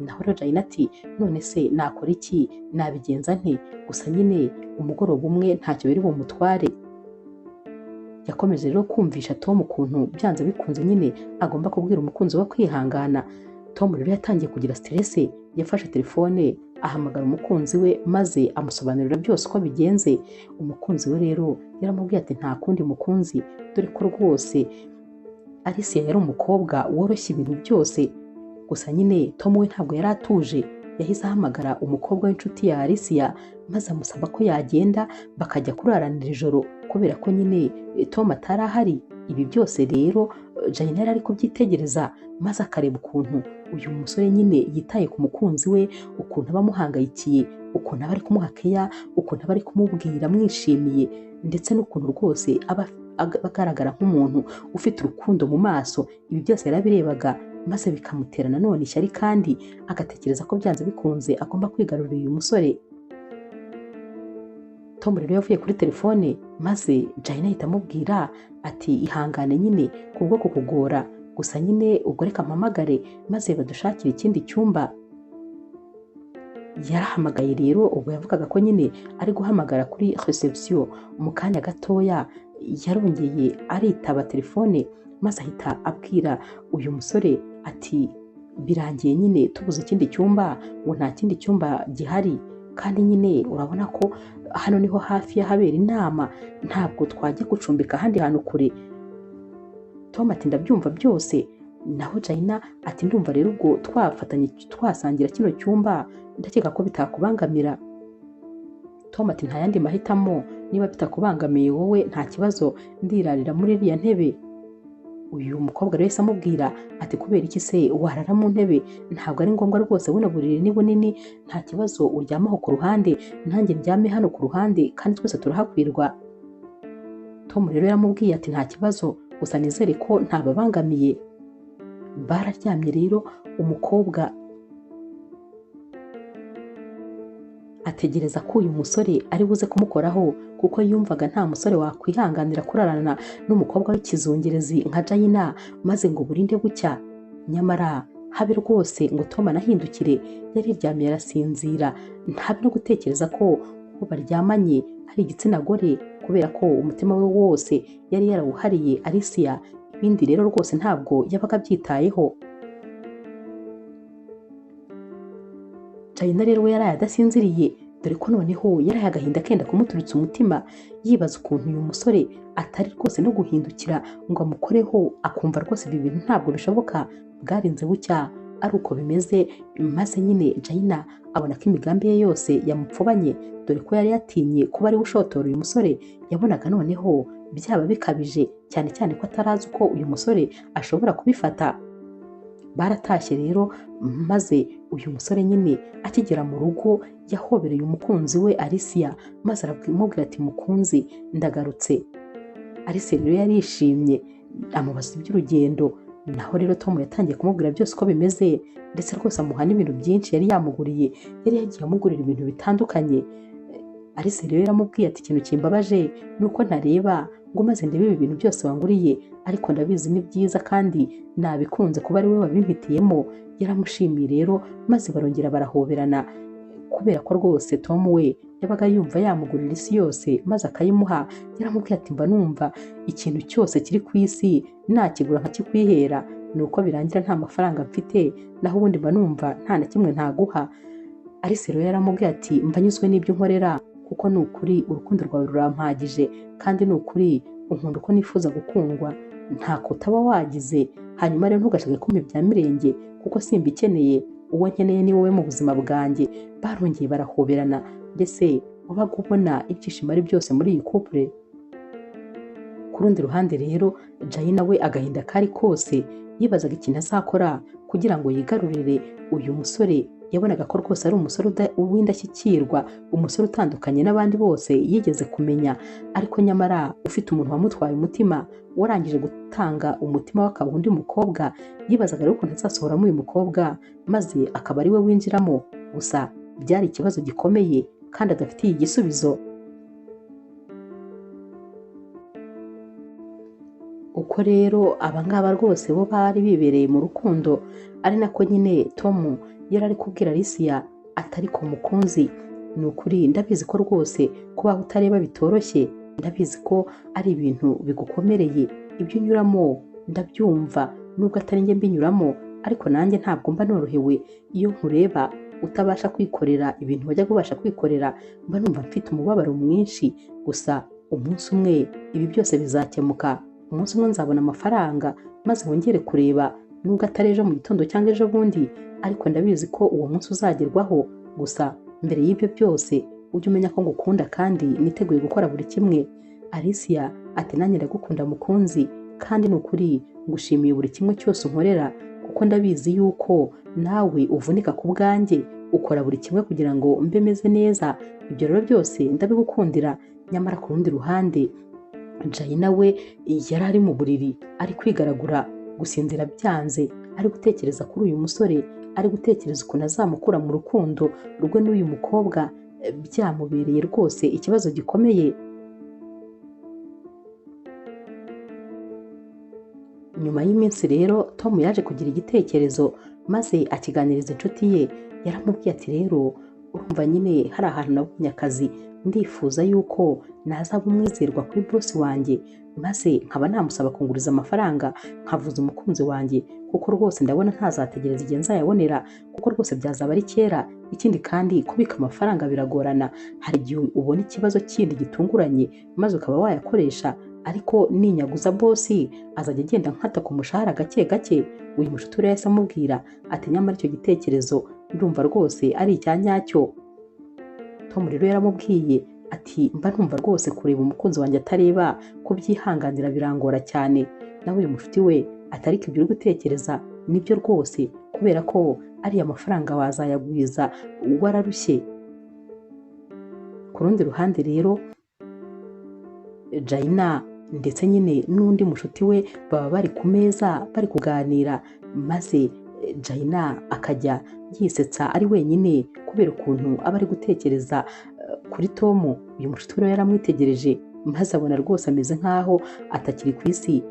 Naho rero Jayina ati none se nakora iki, nabigenza nte? Gusa nyine umugoroba umwe ntacyo biri bumutware. Yakomeje rero kumvisha Tom ukuntu byanze bikunze nyine agomba kubwira umukunzi we kwihangana. Tom rero yatangiye kugira stress, yafashe telefone ahamagara umukunzi we maze amusobanurira byose uko bigenze. Umukunzi we rero yaramubwiye ati nta kundi mukunzi, dore ko rwose Alicia yari umukobwa woroshye ibintu byose. Gusa nyine Tom we ntabwo yari atuje, yahise ahamagara umukobwa w'inshuti ya Alicia maze amusaba ko yagenda bakajya kuraranira ijoro kubera ko nyine Tom atari ahari. Ibi byose rero Jayina yari ari kubyitegereza maze akareba ukuntu uyu musore nyine yitaye ku mukunzi we, ukuntu aba amuhangayikiye, ukuntu aba ari kumuha keya, ukuntu aba ari kumubwira amwishimiye, ndetse n'ukuntu rwose aba agaragara nk'umuntu ufite urukundo mu maso. Ibi byose yarabirebaga maze bikamutera nanone ishyari, kandi agatekereza ko byanze bikunze agomba kwigarurira uyu musore. Tom rero yavuye kuri telefone maze Jayina ahita amubwira ati ihangane nyine kubwo kukugora, gusa nyine ubwo reka mpamagare maze badushakire ikindi cyumba. Yarahamagaye rero, ubwo yavugaga ko nyine ari guhamagara kuri reception. Mu kanya gatoya yarongeye aritaba telefone maze ahita abwira uyu musore ati birangiye nyine tubuze ikindi cyumba, ngo nta kindi cyumba gihari, kandi nyine urabona ko hano niho hafi y'ahabera inama, ntabwo twajya gucumbika ahandi hantu kure. Tom ati ndabyumva byose. Naho Jayina ati ndumva rero ubwo twafatanye twasangira kino cyumba, ndakeka ko bitakubangamira. Tom ati nta yandi mahitamo, niba bitakubangamiye wowe nta kibazo, ndirarira muri iriya ntebe. Uyu mukobwa rero yahise amubwira ati kubera iki se warara mu ntebe, ntabwo ari ngombwa rwose, buno buriri ni bunini, nta kibazo, uryamaho ku ruhande nanjye ndyame hano ku ruhande, kandi twese turahakwirwa. Tom rero yaramubwiye ati nta kibazo, gusa nizere ko ntababangamiye. Bararyamye rero, umukobwa ategereza ko uyu musore ari buze kumukoraho, kuko yumvaga nta musore wakwihanganira kurarana n'umukobwa w'ikizungerezi nka Jayina maze ngo burinde bucya. Nyamara habe rwose ngo Tom anahindukire, yariryamiye arasinzira, ntabe no gutekereza ko uwo baryamanye ari igitsina gore, kubera ko umutima we wose yari yarawuhariye Alicia. Ibindi rero rwose ntabwo yabaga abyitayeho. Jayina rero we yaraye adasinziriye, dore ko noneho yaraye agahinda kenda kumuturitsa umutima, yibaza ukuntu uyu musore atari rwose no guhindukira ngo amukoreho, akumva rwose ibi bintu ntabwo bishoboka. Bwarinze bucya ari uko bimeze, maze nyine Jayina abona ko imigambi ye yose yamupfubanye, dore ko yari yatinye kuba ari ushotora uyu musore. Yabonaga noneho byaba bikabije, cyane cyane ko atarazi uko uyu musore ashobora kubifata. Baratashye rero, maze uyu musore nyine akigera mu rugo yahobereye umukunzi we Alicia, maze aramubwira ati mukunzi ndagarutse. Alicia rero yarishimye, amubaza iby'urugendo. Naho rero Tom yatangiye kumubwira byose uko bimeze, ndetse rwose amuha n'ibintu byinshi yari yamuguriye, yari yagiye amugurira ibintu bitandukanye. Alicia rero yaramubwiye ati ikintu kimbabaje ni uko ntareba ngo maze ndebe ibi bintu byose wanguriye, ariko ndabizi ni byiza kandi nabikunze kuba ari we wabimpitiyemo. Yaramushimiye rero, maze barongera barahoberana, kubera ko rwose Tom we yabaga yumva yamugurira isi yose maze akayimuha. Yaramubwiye ati mba numva ikintu cyose kiri ku isi nakigura nkakikwihera, nuko birangira nta mafaranga mfite, naho ubundi mba numva nta na kimwe ntaguha. Alice rero yaramubwiye ati mba nyuzwe n'ibyo nkorera, kuko ni ukuri urukundo rwawe rurampagije, kandi ni ukuri unkunda uko nifuza gukundwa. ntako utaba wagize, hanyuma rero ntugashake kumpa ibya mirenge kuko simbikeneye, uwo nkeneye ni wowe mu buzima bwanjye. Barongeye barahoberana, mbese wabaga ubona ibyishimo ari byose muri iyi couple. Ku rundi ruhande rero Jay nawe agahinda kari kose, yibazaga ikintu azakora kugira ngo yigarurire uyu musore. Yabonaga ko rwose ari umusore w'indashyikirwa, umusore utandukanye n'abandi bose yigeze kumenya, ariko nyamara ufite umuntu wamutwaye umutima, warangije gutanga umutima we akaba undi mukobwa. Yibazaga rero ukuntu azasohoramo uyu mukobwa maze akaba ari we winjiramo. Gusa byari ikibazo gikomeye kandi adafitiye igisubizo. Uko rero abangaba rwose bo bari bibereye mu rukundo, ari nako nyine Tom yari ari kubwira Alicia atari ko mukunzi, ni ukuri ndabizi ko rwose kubaho utareba bitoroshye, ndabizi ko ari ibintu bigukomereye, ibyo unyuramo ndabyumva nubwo atari njye mbinyuramo, ariko nanjye ntabwo mba norohewe iyo nkureba utabasha kwikorera ibintu wajya kubasha kwikorera, mba numva mfite umubabaro mwinshi. Gusa umunsi umwe ibi byose bizakemuka, umunsi umwe nzabona amafaranga maze wongere kureba, nubwo atari ejo mu gitondo cyangwa ejo bundi, ariko ndabizi ko uwo munsi uzagerwaho. Gusa mbere y'ibyo byose ujye umenya ko ngukunda kandi niteguye gukora buri kimwe. Alicia ati nanjye ndagukunda mukunzi, kandi ni ukuri ngushimiye buri kimwe cyose unkorera, kuko ndabizi yuko nawe uvunika ku bwanjye, ukora buri kimwe kugira ngo mbe meze neza, ibyo rero byose ndabigukundira. Nyamara ku rundi ruhande Jay nawe yari ari mu buriri ari kwigaragura, gusinzira byanze, ari gutekereza kuri uyu musore, ari gutekereza ukuntu azamukura mu rukundo rwe n'uyu mukobwa, byamubereye rwose ikibazo gikomeye. Nyuma y'iminsi rero Tom yaje kugira igitekerezo maze akiganiriza inshuti ye. Yaramubwiye ati rero urumva nyine hari ahantu nabonye akazi, ndifuza yuko nazaba umwizerwa kuri boss wanjye, maze nkaba namusaba kunguriza amafaranga nkavuza umukunzi wanjye, kuko rwose ndabona ntazategereza igihe nzayabonera, kuko rwose byazaba ari kera. Ikindi kandi kubika amafaranga biragorana, hari igihe ubona ikibazo kindi gitunguranye maze ukaba wayakoresha, ariko ninyaguza bosi azajya agenda nkata ku mushahara gake gake. Uyu mushuti rero yahise amubwira ati nyamara icyo gitekerezo ndumva rwose ari icya nyacyo. Tom rero yaramubwiye ati mba numva rwose kureba umukunzi wanjye atareba kubyihanganira birangora cyane. Nawe uyu mushuti we atari ibyo uri gutekereza nibyo rwose, kubera ko ariya mafaranga wazayagwiza wararushye. Ku rundi ruhande rero Jaina ndetse nyine n'undi mushuti we baba bari ku meza bari kuganira, maze Jaina akajya yisetsa ari wenyine kubera ukuntu aba ari gutekereza kuri Tom. Uyu mushuti we yaramwitegereje maze abona rwose ameze nkaho atakiri ku isi.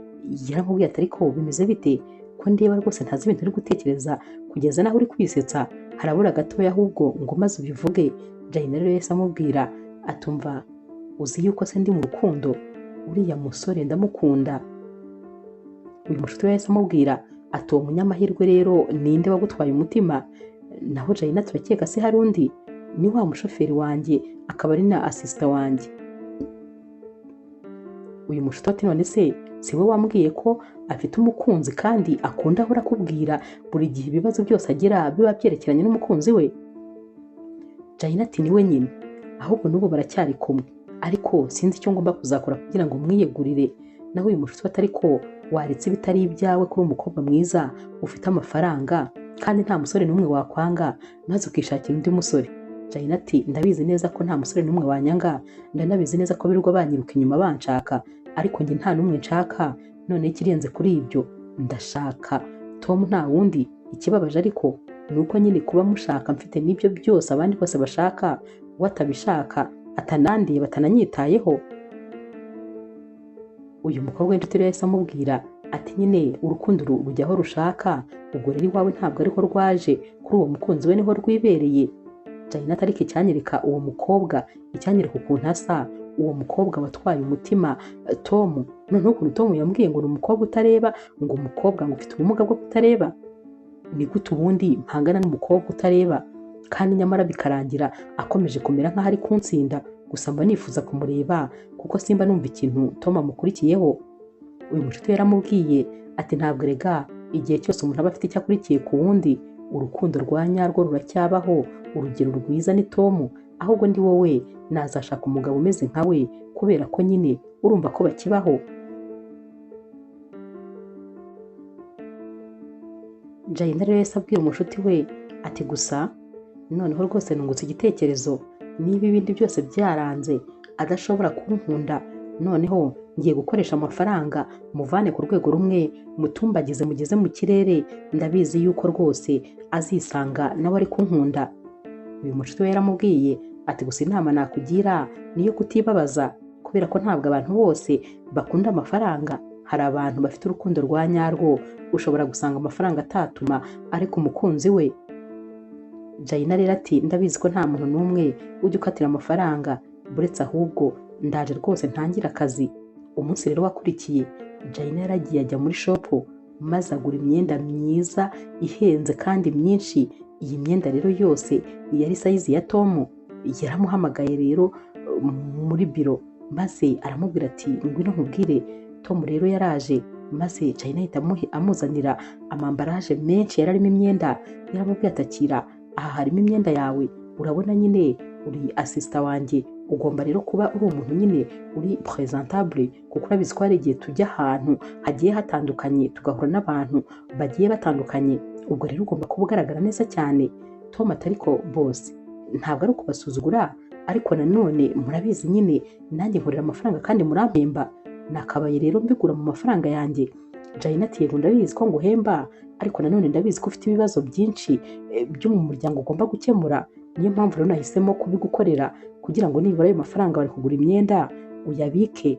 Yaramubwiye ati ariko bimeze bite ko ndeba rwose ntazi ibintu uri gutekereza kugeza naho uri kwisetsa, harabura gatoya ahubwo ngo maze ubivuge. Jaina rero yahise amubwira atumva uzi yuko se ndi mu rukundo, uriya musore ndamukunda. Uyu mushuti we yahise amubwira ati uwo munyamahirwe rero ninde wagutwaye umutima? Naho Jaina turakeka se hari undi, ni wa mushoferi wanjye akaba ari na asisita wanjye. Uyu mushuti ati none se si we wambwiye ko afite umukunzi kandi akunda ahora akubwira buri gihe ibibazo byose agira biba byerekeranye n'umukunzi we? Jaina ati ni we nyine, ahubwo n'ubu baracyari kumwe, ariko sinzi icyo ngomba kuzakora kugira ngo mwiyegurire. Naho uyu mushuti atari ko waretse ibitari ibyawe kuri umukobwa mwiza ufite amafaranga kandi nta musore n'umwe wakwanga, maze ukishakira undi musore. Jaina ati ndabizi neza ko nta musore n'umwe wanyanga, ndanabizi neza ko birirwa banyiruka inyuma banshaka, ariko njye nta n'umwe nshaka. None ikirenze kuri ibyo ndashaka Tom nta wundi. Ikibabaje ariko ni uko nyine kuba mushaka mfite n'ibyo byose abandi bose bashaka, we atabishaka, atanandiye, batananyitayeho. Uyu mukobwa w'inshuti rero yahise amubwira ati nyine urukundo rujya aho rushaka, ubwo rero iwawe ntabwo ariho rwaje, kuri uwo mukunzi we niho rwibereye. Jaina ati ariko icyanyereka uwo mukobwa, icyanyereka ukuntu asa, uwo mukobwa watwaye umutima Tom. Noneho ukuntu Tom yambwiye ngo ni umukobwa utareba, ngo umukobwa ngo ufite ubumuga bwo kutareba, ni gute ubundi mpangana n'umukobwa utareba kandi nyamara bikarangira akomeje kumera nk'aho ari kunsinda? Gusa mba nifuza kumureba kuko simba numva ikintu Tom amukurikiyeho. Uyu mushuti we yaramubwiye ati ntabwo rega igihe cyose umuntu aba afite icyo akurikiye ku wundi, urukundo rwa nyarwo ruracyabaho, urugero rwiza ni Tom, ahubwo ndi wowe nazashaka umugabo umeze nka we kubera ko nyine urumva ko bakibaho. Jayina rero yahise abwira umushuti we ati gusa noneho rwose nungutse igitekerezo, niba ibindi byose byaranze adashobora kunkunda, noneho ngiye gukoresha amafaranga muvane ku rwego rumwe mutumbagize mugeze mu kirere, ndabizi yuko rwose azisanga nawe ari kunkunda. Uyu mushuti we yaramubwiye ati gusa inama nakugira niyo kutibabaza, kubera ko ntabwo abantu bose bakunda amafaranga, hari abantu bafite urukundo rwa nyarwo, ushobora gusanga amafaranga atatuma ariko umukunzi we. Jayina rero ati ndabizi ko nta muntu n'umwe ujya ukatira amafaranga, buretse ahubwo ndaje rwose ntangira akazi. Umunsi rero wakurikiye Jayina yaragiye ajya muri shopu maze agura imyenda myiza ihenze kandi myinshi. Iyi myenda rero yose yari sayizi ya Tom. Yaramuhamagaye rero muri biro maze aramubwira ati ngwino nkubwire. Tom rero yaraje maze Jayina ahita amuzanira amambaraje menshi yari arimo imyenda. Yaramubwiye atakira aha harimo imyenda yawe, urabona nyine uri asisita wanjye, ugomba rero kuba uri umuntu nyine uri presentable, kuko urabizi ko hari igihe tujya ahantu hagiye hatandukanye tugahura n'abantu bagiye batandukanye, ubwo rero ugomba kuba ugaragara neza cyane. Tom ati ariko bose ntabwo ari ukubasuzugura, ariko nanone murabizi nyine nanjye nkorera amafaranga kandi murampemba, nakabaye rero mbigura mu mafaranga yanjye. Jayina ati yego ndabizi ko nguhemba, ariko nanone ndabizi ko ufite ibibazo byinshi byo mu muryango ugomba gukemura, niyo mpamvu rero nahisemo kubigukorera kugira ngo nibura ayo mafaranga bari kugura imyenda uyabike.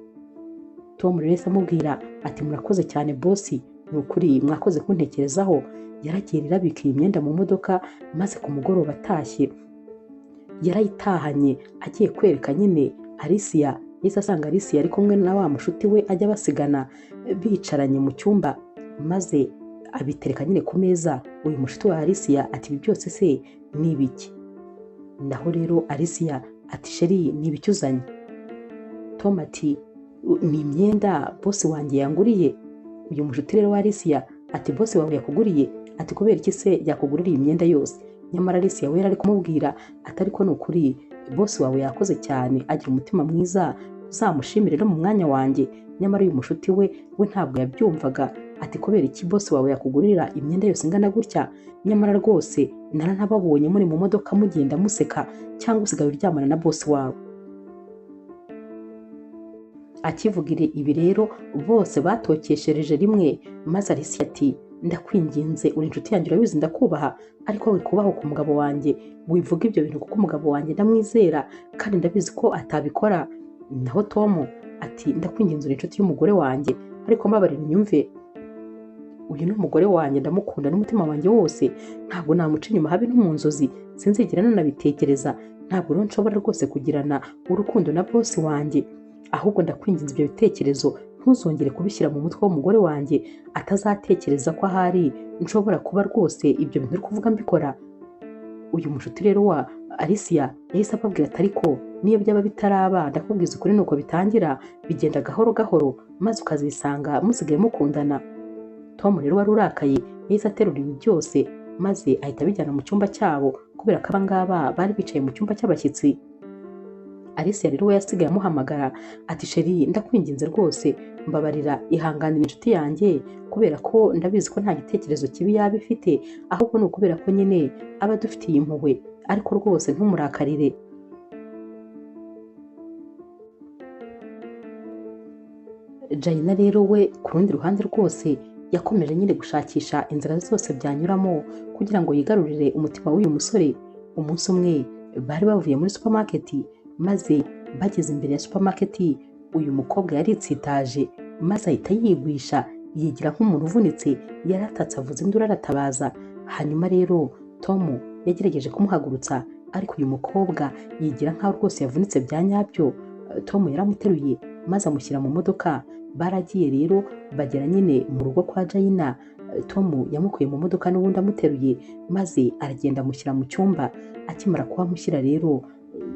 Tom rero yahise amubwira ati murakoze cyane bosi, ni ukuri mwakoze kuntekerezaho. Yaragiye rero abika iyi myenda mu modoka, maze ku mugoroba atashye yarayitahanye agiye kwereka nyine Alicia. Yahise asanga Alicia ari kumwe na wa mushuti we ajya basigana bicaranye mu cyumba, maze abitereka nyine ku meza. Uyu mushuti wa Alicia ati ibi byose se ni ibiki? Naho rero Alicia ati sheri ni ibiki uzanye? Tom ati ni imyenda bosi wanjye yanguriye. Uyu mushuti rero wa Alicia ati bosi wawe yakuguriye? Ati kubera iki se yakugurira imyenda yose? Nyamara Alicia we yari kumubwira atari ko nukuri bosi wawe yakoze cyane, agira umutima mwiza, uzamushimire no mu mwanya wanjye. Nyamara uyu mushuti we ntabwo yabyumvaga, ati kubera iki bosi wawe yakugurira imyenda yose ingana gutya? Nyamara rwose naranababonye muri mu modoka mugenda museka, cyangwa usigaye uryamana na bosi wawe. Akivugira ibi rero bose batokeshereje rimwe, maze Alicia ati ndakwinginze uri inshuti yanjye urabizi ndakubaha, ariko we kubaho ku mugabo wanjye, wivuga ibyo bintu kuko umugabo wanjye ndamwizera kandi ndabizi ko atabikora. Naho Tom ati ndakwinginze uri inshuti y'umugore wanjye, ariko mbabarira unyumve, uyu ni umugore wanjye ndamukunda n'umutima wanjye wose, ntabwo namuca inyuma habe no mu nzozi, sinzigera nanabitekereza, ntabwo rero nshobora rwose kugirana urukundo na bosi wanjye, ahubwo ndakwinginze ibyo bitekerezo ntuzongere kubishyira mu mutwe w'umugore wanjye, atazatekereza ko ahari nshobora kuba rwose ibyo bintu uri kuvuga mbikora. Uyu mushuti rero wa Alicia yahise ababwira ati ariko niyo byaba bitaraba ndakubwiza ukuri nuko bitangira, bigenda gahoro gahoro maze ukazisanga musigaye mukundana. Tom rero wari urakaye yahise aterura ibi byose maze ahita abijyana mu cyumba cyabo, kubera ko abangaba bari bicaye mu cyumba cy'abashyitsi. Alicia rero we yasigaye amuhamagara ati sheri ndakwinginze rwose mbabarira, ihanganira inshuti yanjye, kubera ko ndabizi ko nta gitekerezo kibi yaba ifite, ahubwo ni ukubera ko nyine aba adufitiye impuhwe, ariko rwose ntumurakarire. Jayina rero we ku rundi ruhande rwose yakomeje nyine gushakisha inzira zose byanyuramo kugira ngo yigarurire umutima w'uyu musore. Umunsi umwe bari bavuye muri supermarket, maze bageze imbere ya supermarket uyu mukobwa yaritsitaje maze ahita yigwisha yigira nk'umuntu uvunitse, yaratatse avuza induru aratabaza. Hanyuma rero Tom yagerageje kumuhagurutsa, ariko uyu mukobwa yigira nkaho rwose yavunitse bya nyabyo. Tom yaramuteruye maze amushyira mu modoka. Baragiye rero bagera nyine mu rugo kwa Jayina. Tom yamukuye mu modoka n'ubundi amuteruye, maze aragenda amushyira mu cyumba. Akimara kuhamushyira rero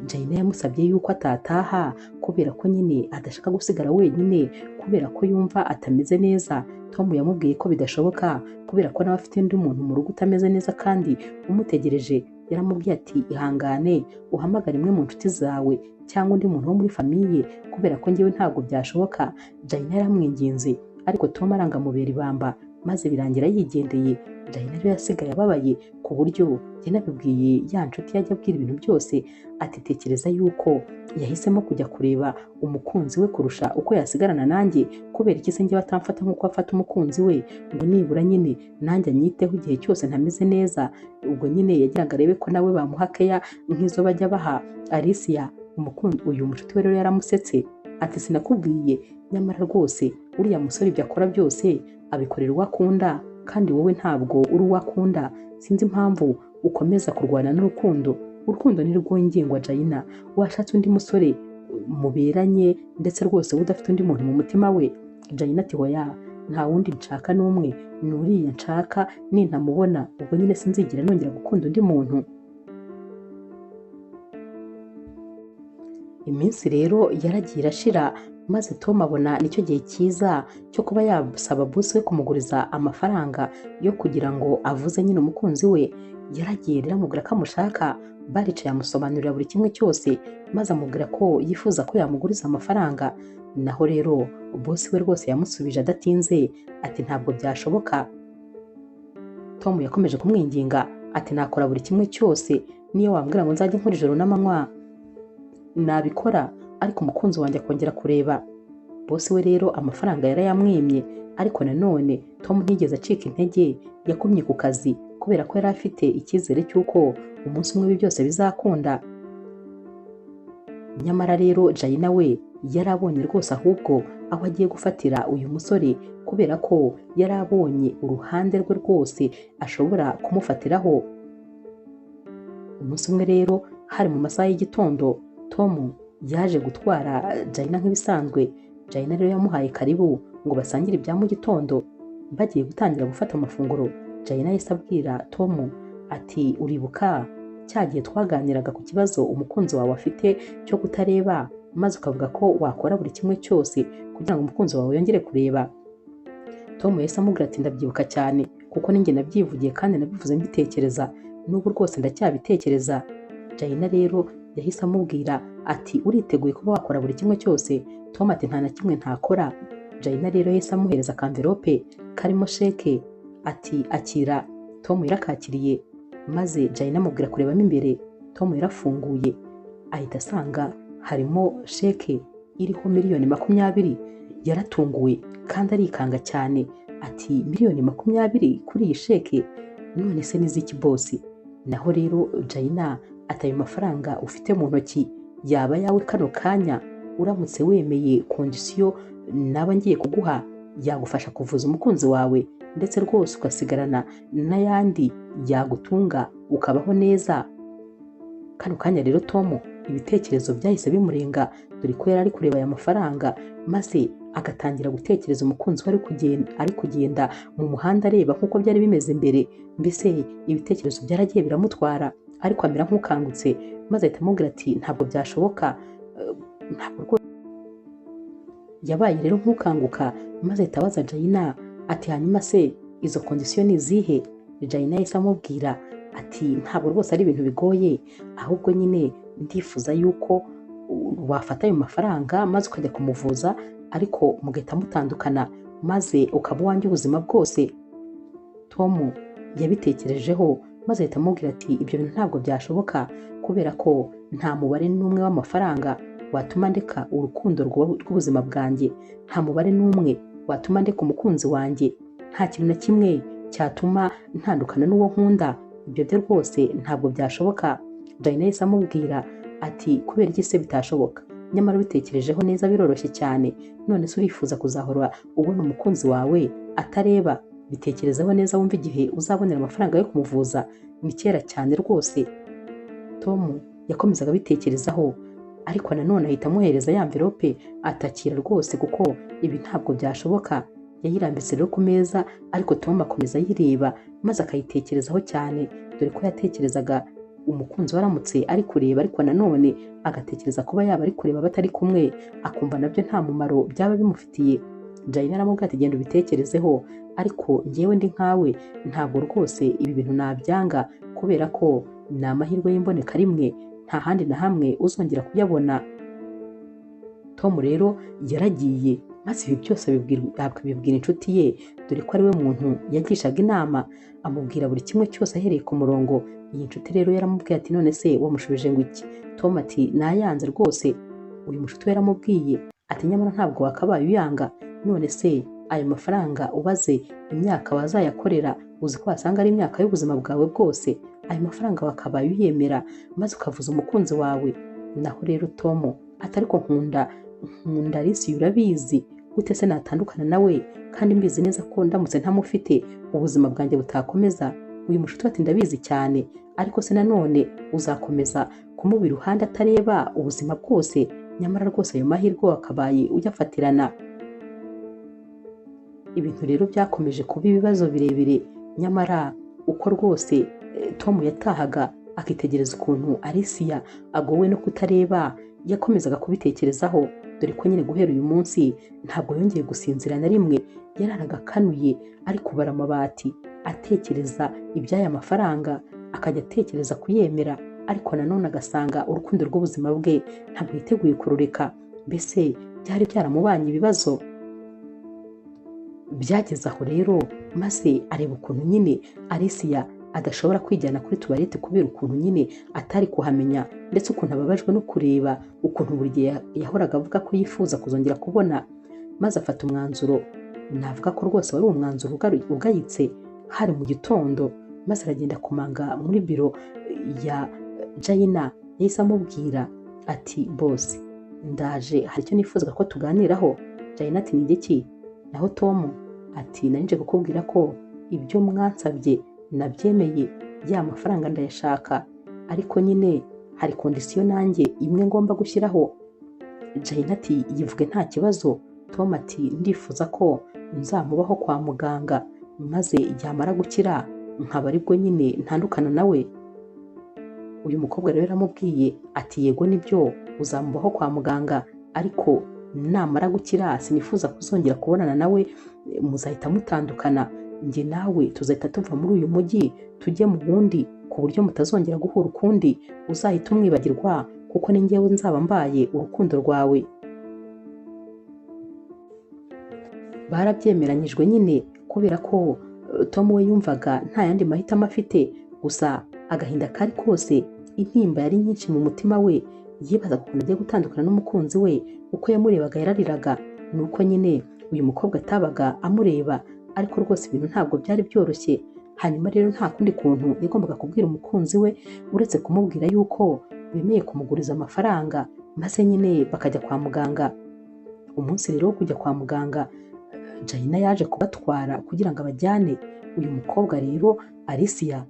Jayina yamusabye yuko atataha kubera ko nyine adashaka gusigara wenyine kubera ko yumva atameze neza. Tom yamubwiye ko bidashoboka kubera ko nawe afite undi muntu mu rugo utameze neza kandi umutegereje. Yaramubwiye ati ihangane uhamagare imwe mu nshuti zawe cyangwa undi muntu wo muri famiye kubera ko njyewe ntabwo byashoboka. Jayina yaramwinginze ariko Tom arangamubera ibamba maze birangira yigendeye. Jayina rero yasigaye ababaye ku buryo yanabibwiye ya nshuti yajya abwira ibintu byose, ati tekereza yuko yahisemo kujya kureba umukunzi we kurusha uko yasigarana nanjye, kubera iki se njye batamfata nk'uko afata umukunzi we, ngo nibura nyine nanjye anyiteho igihe cyose ntameze neza. Ubwo nyine yagiraga arebe ko nawe bamuha keya nk'izo bajya baha Alicia. Umukunzi uyu mushuti we rero yaramusetse ati sinakubwiye, nyamara rwose uriya musore ibyo akora byose abikorera uwo akunda kandi wowe ntabwo uri uwo akunda, sinzi impamvu ukomeza kurwana n'urukundo. Urukundo ni rwongengwa Jayina, washatse undi musore muberanye ndetse rwose udafite undi muntu mu mutima we. Jayina ati hoya nta wundi nshaka n'umwe, ni uriya nshaka, nintamubona ubwo nyine sinzigera nongera gukunda undi muntu. Iminsi rero yaragiye irashira maze Tom abona nicyo gihe cyiza cyo kuba yasaba boss we kumuguriza amafaranga yo kugira ngo avuze nyine umukunzi we. Yaragiye rero amubwira ko amushaka, baricaye amusobanurira buri kimwe cyose maze amubwira ko yifuza ko yamuguriza amafaranga. Naho rero boss we rwose yamusubije adatinze ati ntabwo byashoboka. Tom yakomeje kumwinginga ati nakora buri kimwe cyose, niyo wambwira ngo nzajye nkora ijoro n'amanywa nabikora, ariko umukunzi wanjye akongera kureba. Boss we rero amafaranga yarayamwimye, ariko nanone Tom ntiyigeze acika intege, yakumye ku kazi kubera ko yari afite icyizere cy'uko umunsi umwe ibi byose bizakunda. Nyamara rero Jayina we yarabonye rwose ahubwo aho agiye gufatira uyu musore, kubera ko yarabonye uruhande rwe rwose ashobora kumufatiraho. Umunsi umwe rero hari mu masaha y'igitondo, Tom yaje gutwara Jayina nk'ibisanzwe. Jayina rero yamuhaye karibu ngo basangire ibya mu gitondo. Bagiye gutangira gufata amafunguro, Jayina yahise abwira Tom ati uribuka cya gihe twaganiraga ku kibazo umukunzi wawe afite cyo kutareba, maze ukavuga ko wakora buri kimwe cyose kugira ngo umukunzi wawe yongere kureba. Tom yahise amubwira ati ndabyibuka cyane kuko ninjye nabyivugiye kandi nabivuze mbitekereza, n'ubu rwose ndacyabitekereza. Jayina rero yahise amubwira ati uriteguye kuba wakora buri kimwe cyose? Tom ati nta na kimwe ntakora. Jayina rero yahise amuhereza akamverope karimo sheke ati akira. Tom yarakakiriye maze Jayina amubwira kurebamo imbere. Tom yarafunguye ahita asanga harimo sheke iriho 20,000,000. Yaratunguwe kandi arikanga cyane ati 20,000,000 kuri iyi sheke, none se n'iziki bosi? Naho rero Jayina ati ayo mafaranga ufite mu ntoki yaba yawe kano kanya, uramutse wemeye kondisiyo naba ngiye kuguha yagufasha kuvuza umukunzi wawe, ndetse rwose ugasigarana n'ayandi yagutunga ukabaho neza. Kano kanya rero Tom ibitekerezo byahise bimurenga, dore ko yari ari kureba aya mafaranga maze agatangira gutekereza umukunzi we ari kugenda mu muhanda areba nk'uko byari bimeze mbere. Mbese ibitekerezo byaragiye biramutwara, ariko amera nk'ukangutse maze ahita amubwira ati ntabwo byashoboka, ntabwo rwose. Yabaye rero nk'ukanguka maze ahita abaza Jayina ati hanyuma se izo kondisiyo ni izihe? Jayina yahise amubwira ati ntabwo rwose ari ibintu bigoye, ahubwo nyine ndifuza yuko wafata ayo mafaranga maze ukajya kumuvuza, ariko mugahita mutandukana maze ukaba uwanjye ubuzima bwose. Tom yabitekerejeho maze ahita amubwira ati ibyo bintu ntabwo byashoboka kubera ko nta mubare n'umwe w'amafaranga watuma ndeka urukundo rw'ubuzima bwanjye, nta mubare n'umwe watuma ndeka umukunzi wanjye, nta kintu na kimwe cyatuma ntandukana n'uwo nkunda, ibyo byo rwose ntabwo byashoboka. Jayina yahise amubwira ati kubera iki se bitashoboka? Nyamara ubitekerejeho neza biroroshye cyane, none se urifuza kuzahora ubona umukunzi wawe atareba? Bitekerezeho neza wumve igihe uzabonera amafaranga yo kumuvuza, ni kera cyane rwose. Tom yakomezaga abitekerezaho, ariko nanone ahita amuhereza ya mverope atakira rwose kuko ibi ntabwo byashoboka. Yayirambitse rero ku meza, ariko Tom akomeza ayireba maze akayitekerezaho cyane, dore ko yatekerezaga Umukunzi waramutse ari kureba ariko nanone agatekereza kuba yaba ari kureba batari kumwe, akumva nabyo nta mumaro byaba bimufitiye. Jayina aramubwira ati genda ubitekerezeho, ariko njyewe ndi nkawe ntabwo rwose ibi bintu nabyanga, kubera ko ni amahirwe y'imboneka rimwe, nta handi na hamwe uzongera kuyabona. Tom rero yaragiye, maze ibi byose akabibwira inshuti ye, dore ko ari we muntu yagishaga inama, amubwira buri kimwe cyose ahereye ku murongo. Iyi nshuti rero yaramubwiye ati none se wamushubije ngo iki? Tom ati nayanze rwose. Uyu mushuti we yaramubwiye ati nyamara ntabwo wakabaye uyanga, none se ayo mafaranga ubaze imyaka wazayakorera, uzi ko wasanga ari imyaka y'ubuzima bwawe bwose, ayo mafaranga wakabaye uyemera maze ukavuza umukunzi wawe. Naho rero Tom ati ariko nkunda Alice urabizi, gute se natandukana nawe kandi mbizi neza ko ndamutse ntamufite ubuzima bwanjye butakomeza. Uyu mushuti ati ndabizi cyane, ariko se nanone uzakomeza kumuba iruhande atareba ubuzima bwose, nyamara rwose ayo mahirwe wakabaye uyafatirana. Ibintu rero byakomeje kuba ibibazo birebire, nyamara uko rwose Tom yatahaga akitegereza ukuntu Alicia agowe no kutareba, yakomezaga kubitekerezaho, dore ko nyine guhera uyu munsi ntabwo yongeye gusinzira na rimwe, yararaga akanuye ari kubara amabati, atekereza iby'aya mafaranga, akajya atekereza kuyemera, ariko nanone agasanga urukundo rw'ubuzima bwe ntabwo yiteguye kurureka. Mbese byari byaramubanye ibibazo. Byageze aho rero maze areba ukuntu nyine Alicia adashobora kwijyana kuri tuwarete kubera ukuntu nyine atari kuhamenya, ndetse ukuntu ababajwe no kureba ukuntu buri gihe yahoraga avuga ko yifuza kuzongera kubona, maze afata umwanzuro. Navuga ko rwose wari umwanzuro ugayitse. Hari mu gitondo, maze aragenda kumanga muri biro ya Jayina, yahise amubwira ati boss ndaje, hari icyo nifuzaga ko tuganiraho. Jayina ati ni igiki? Naho Tom ati nari nje kukubwira ko ibyo mwansabye nabyemeye, ya mafaranga ndayashaka, ariko nyine hari kondisiyo nanjye imwe ngomba gushyiraho. Jayina ati yivuge nta kibazo. Tom ati ndifuza ko nzamubaho kwa muganga, maze yamara gukira nkaba aribwo nyine ntandukana nawe. Uyu mukobwa rero yaramubwiye ati yego nibyo uzamubaho kwa muganga, ariko namara gukira sinifuza kuzongera kubonana nawe, muzahita mutandukana, njye nawe tuzahita tuva muri uyu mujyi tujye mu wundi, ku buryo mutazongera guhura ukundi, uzahita umwibagirwa kuko ni njyewe nzaba mbaye urukundo rwawe. Barabyemeranyijwe nyine kubera ko Tom we yumvaga nta yandi mahitamo afite, gusa agahinda kari kose, intimba yari nyinshi mu mutima we, yibazaga ukuntu agiye gutandukana n'umukunzi we. Uko yamurebaga yarariraga, nuko nyine uyu mukobwa atabaga amureba, ariko rwose ibintu ntabwo byari byoroshye. Hanyuma rero nta kundi kuntu yagombaga kubwira umukunzi we uretse kumubwira yuko bemeye kumuguriza amafaranga, maze nyine bakajya kwa muganga. Umunsi rero wo kujya kwa muganga, Jayina yaje kubatwara kugira ngo abajyane. Uyu mukobwa rero Alicia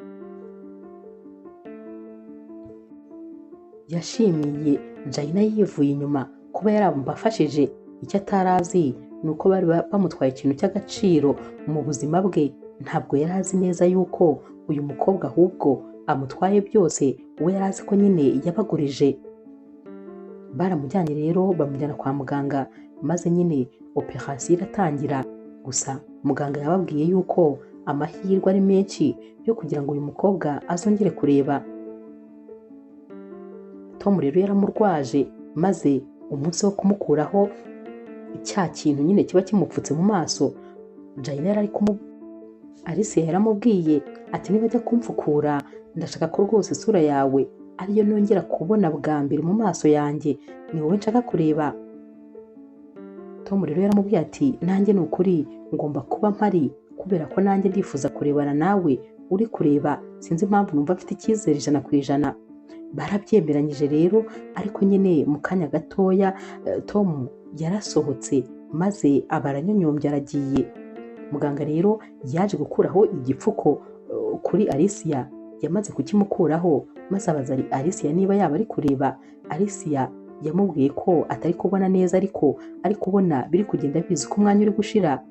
yashimiye Jayina yivuye inyuma kuba yarabafashije. Icyo atarazi ni uko bari bamutwaye ikintu cy'agaciro mu buzima bwe. Ntabwo yari azi neza yuko uyu mukobwa ahubwo amutwaye byose, we yari azi ko nyine yabagurije. Baramujyanye rero bamujyana kwa muganga, maze nyine operasiyo iratangira. Gusa muganga yababwiye yuko amahirwe ari menshi yo kugira ngo uyu mukobwa azongere kureba. Tom rero yaramurwaje, maze umunsi wo kumukuraho cya kintu nyine kiba kimupfutse mu maso, Jayina yari Alice yaramubwiye ati niba ajya kumfukura ndashaka ko rwose isura yawe ariyo nongera kubona bwa mbere mu maso yanjye, ni wowe nshaka kureba. Tom rero yaramubwiye ati nanjye ni ukuri ngomba kuba mpari kubera ko nanjye ndifuza kurebana nawe uri kureba, sinzi impamvu numva mfite icyizere 100%. Barabyemeranyije rero, ariko nyine mu kanya gatoya Tom yarasohotse maze aba aranyonyombya aragiye. Muganga rero yaje gukuraho igipfuko kuri Alicia, yamaze kukimukuraho maze abaza Alicia niba yaba ari kureba. Alicia yamubwiye ko atari kubona neza, ariko ari kubona biri kugenda bizi ko umwanya uri gushira.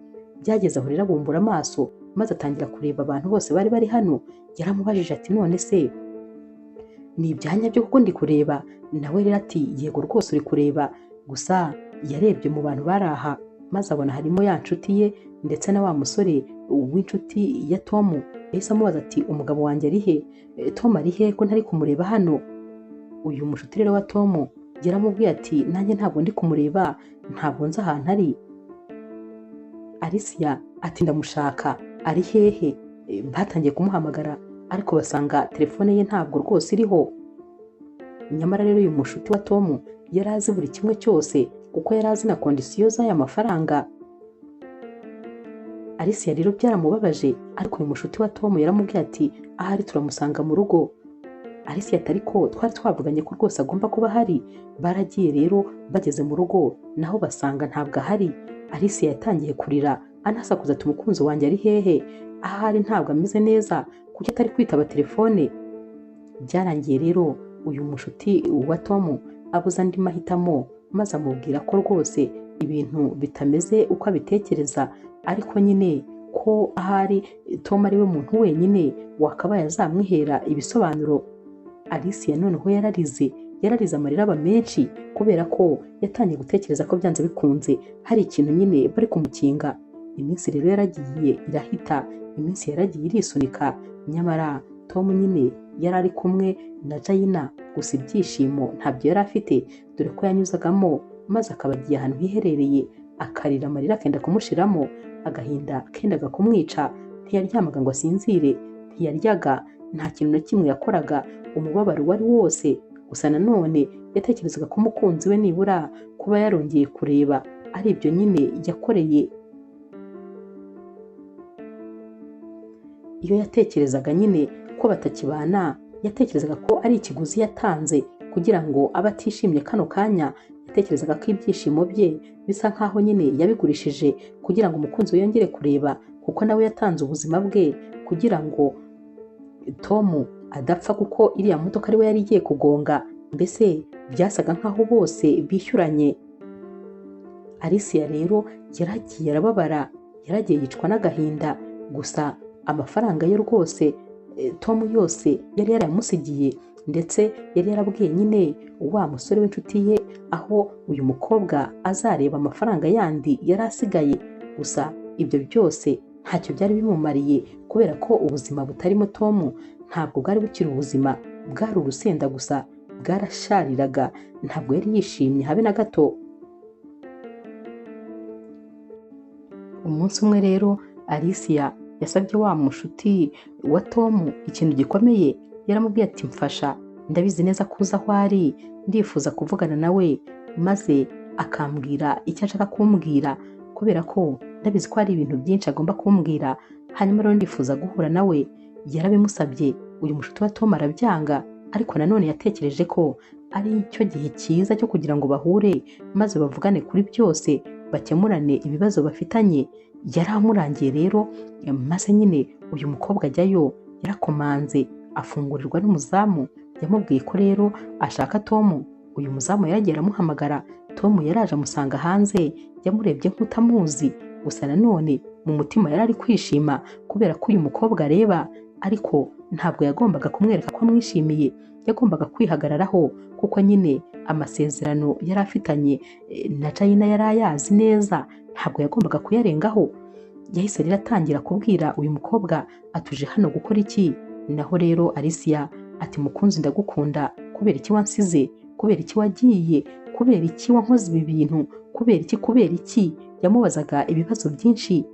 Byageze aho rero abumbura amaso maze atangira kureba abantu bose bari bari hano. Yaramubajije ati none se Ni ibyanya byo kuko ndi kureba. Nawe rero ati yego rwose uri kureba. Gusa yarebye mu bantu bari aha maze abona harimo ya nshuti ye ndetse na wa musore w'inshuti ya Tom. Yahise amubaza ati umugabo wanjye ari he? Tom ari he ko ntari kumureba hano? Uyu mushuti rero wa Tom yaramubwiye ati nanjye ntabwo ndi kumureba, ntabwo nzi ahantu ari. Alicia ati ndamushaka, ari hehe? Batangiye kumuhamagara ariko basanga telefone ye ntabwo rwose iriho. Nyamara rero uyu mushuti wa Tom yari azi buri kimwe cyose kuko yari azi na kondisiyo z'aya mafaranga. Alicia rero byaramubabaje, ariko uyu mushuti wa Tom yaramubwiye ati ahari turamusanga mu rugo. Alicia ati ariko twari twavuganye ko rwose agomba kuba ahari. Baragiye rero bageze mu rugo naho basanga ntabwo ahari. Alicia yatangiye kurira anasakuza ati umukunzi wanjye ari hehe? Ahari ntabwo ameze neza, kuki atari kwitaba telefone? Byarangiye rero uyu mushuti wa Tom abuze andi mahitamo maze amubwira ko rwose ibintu bitameze uko abitekereza, ariko nyine ko ahari Tom ari we muntu wenyine wakabaye azamwihera ibisobanuro. Alicia noneho yararize amarira aba menshi kubera ko yatangiye gutekereza ko byanze bikunze hari ikintu nyine bari kumukinga. Iminsi rero yaragiye irahita, iminsi yaragiye irisunika, nyamara Tom nyine yari ari kumwe na Jaina, gusa ibyishimo ntabyo yari afite dore ko yanyuzagamo maze akaba agiye ahantu hiherereye akarira amarira akenda kumushiramo, agahinda kendaga kumwica. Ntiyaryamaga ngo asinzire, ntiyaryaga, nta kintu na kimwe yakoraga, umubabaro wari wose. Gusa nanone yatekerezaga ko umukunzi we nibura kuba yarongeye kureba ari ibyo nyine yakoreye. Iyo yatekerezaga nyine ko batakibana, yatekerezaga ko ari ikiguzi yatanze kugira ngo abe atishimye kano kanya. Yatekerezaga ko ibyishimo bye bisa nkaho nyine yabigurishije kugira ngo umukunzi we yongere kureba, kuko nawe yatanze ubuzima bwe kugira ngo Tom adapfa, kuko iriya modoka ari we yari igiye kugonga. Mbese byasaga nkaho bose bishyuranye. Alicia rero yaragiye arababara, yaragiye yicwa n'agahinda. Gusa amafaranga yo rwose Tom yose yari yaramusigiye, ndetse yari yarabwiye nyine wa musore w'inshuti ye aho uyu mukobwa azareba amafaranga yandi yari asigaye. Gusa ibyo byose ntacyo byari bimumariye kubera ko ubuzima butarimo Tom ntabwo bwari bukiri ubuzima, bwari urusenda gusa, bwarashariraga, ntabwo yari yishimye habe na gato. Umunsi umwe rero Alicia yasabye wa mushuti wa Tom ikintu gikomeye. Yaramubwiye ati mfasha, ndabizi neza ko uzi aho ari, ndifuza kuvugana nawe maze akambwira icyo ashaka kumbwira, kubera ko ndabizi ko hari ibintu byinshi agomba kumbwira, hanyuma rero ndifuza guhura nawe. Yarabimusabye, uyu mushuti wa Tom arabyanga, ariko nanone yatekereje ko ari cyo gihe cyiza cyo kugira ngo bahure maze bavugane kuri byose, bakemurane ibibazo bafitanye. Yaramurangiye rero, maze nyine uyu mukobwa ajyayo, yarakomanze afungurirwa n'umuzamu. Yamubwiye ko rero ashaka Tom. Uyu muzamu yaragiye aramuhamagara, Tom yaraje amusanga hanze, yamurebye nk'utamuzi. Gusa nanone mu mutima yari ari kwishima kubera ko uyu mukobwa areba, ariko ntabwo yagombaga kumwereka ko amwishimiye, yagombaga kwihagararaho kuko nyine amasezerano yari afitanye na Jaina yari ayazi neza, ntabwo yagombaga kuyarengaho. Yahise rero atangira kubwira uyu mukobwa atuje hano gukora iki? Naho rero Alicia ati mukunzi ndagukunda, kubera iki wansize? Kubera iki wagiye? Kubera iki wankoze ibi bintu? Kubera iki? Kubera iki? Yamubazaga ibibazo byinshi.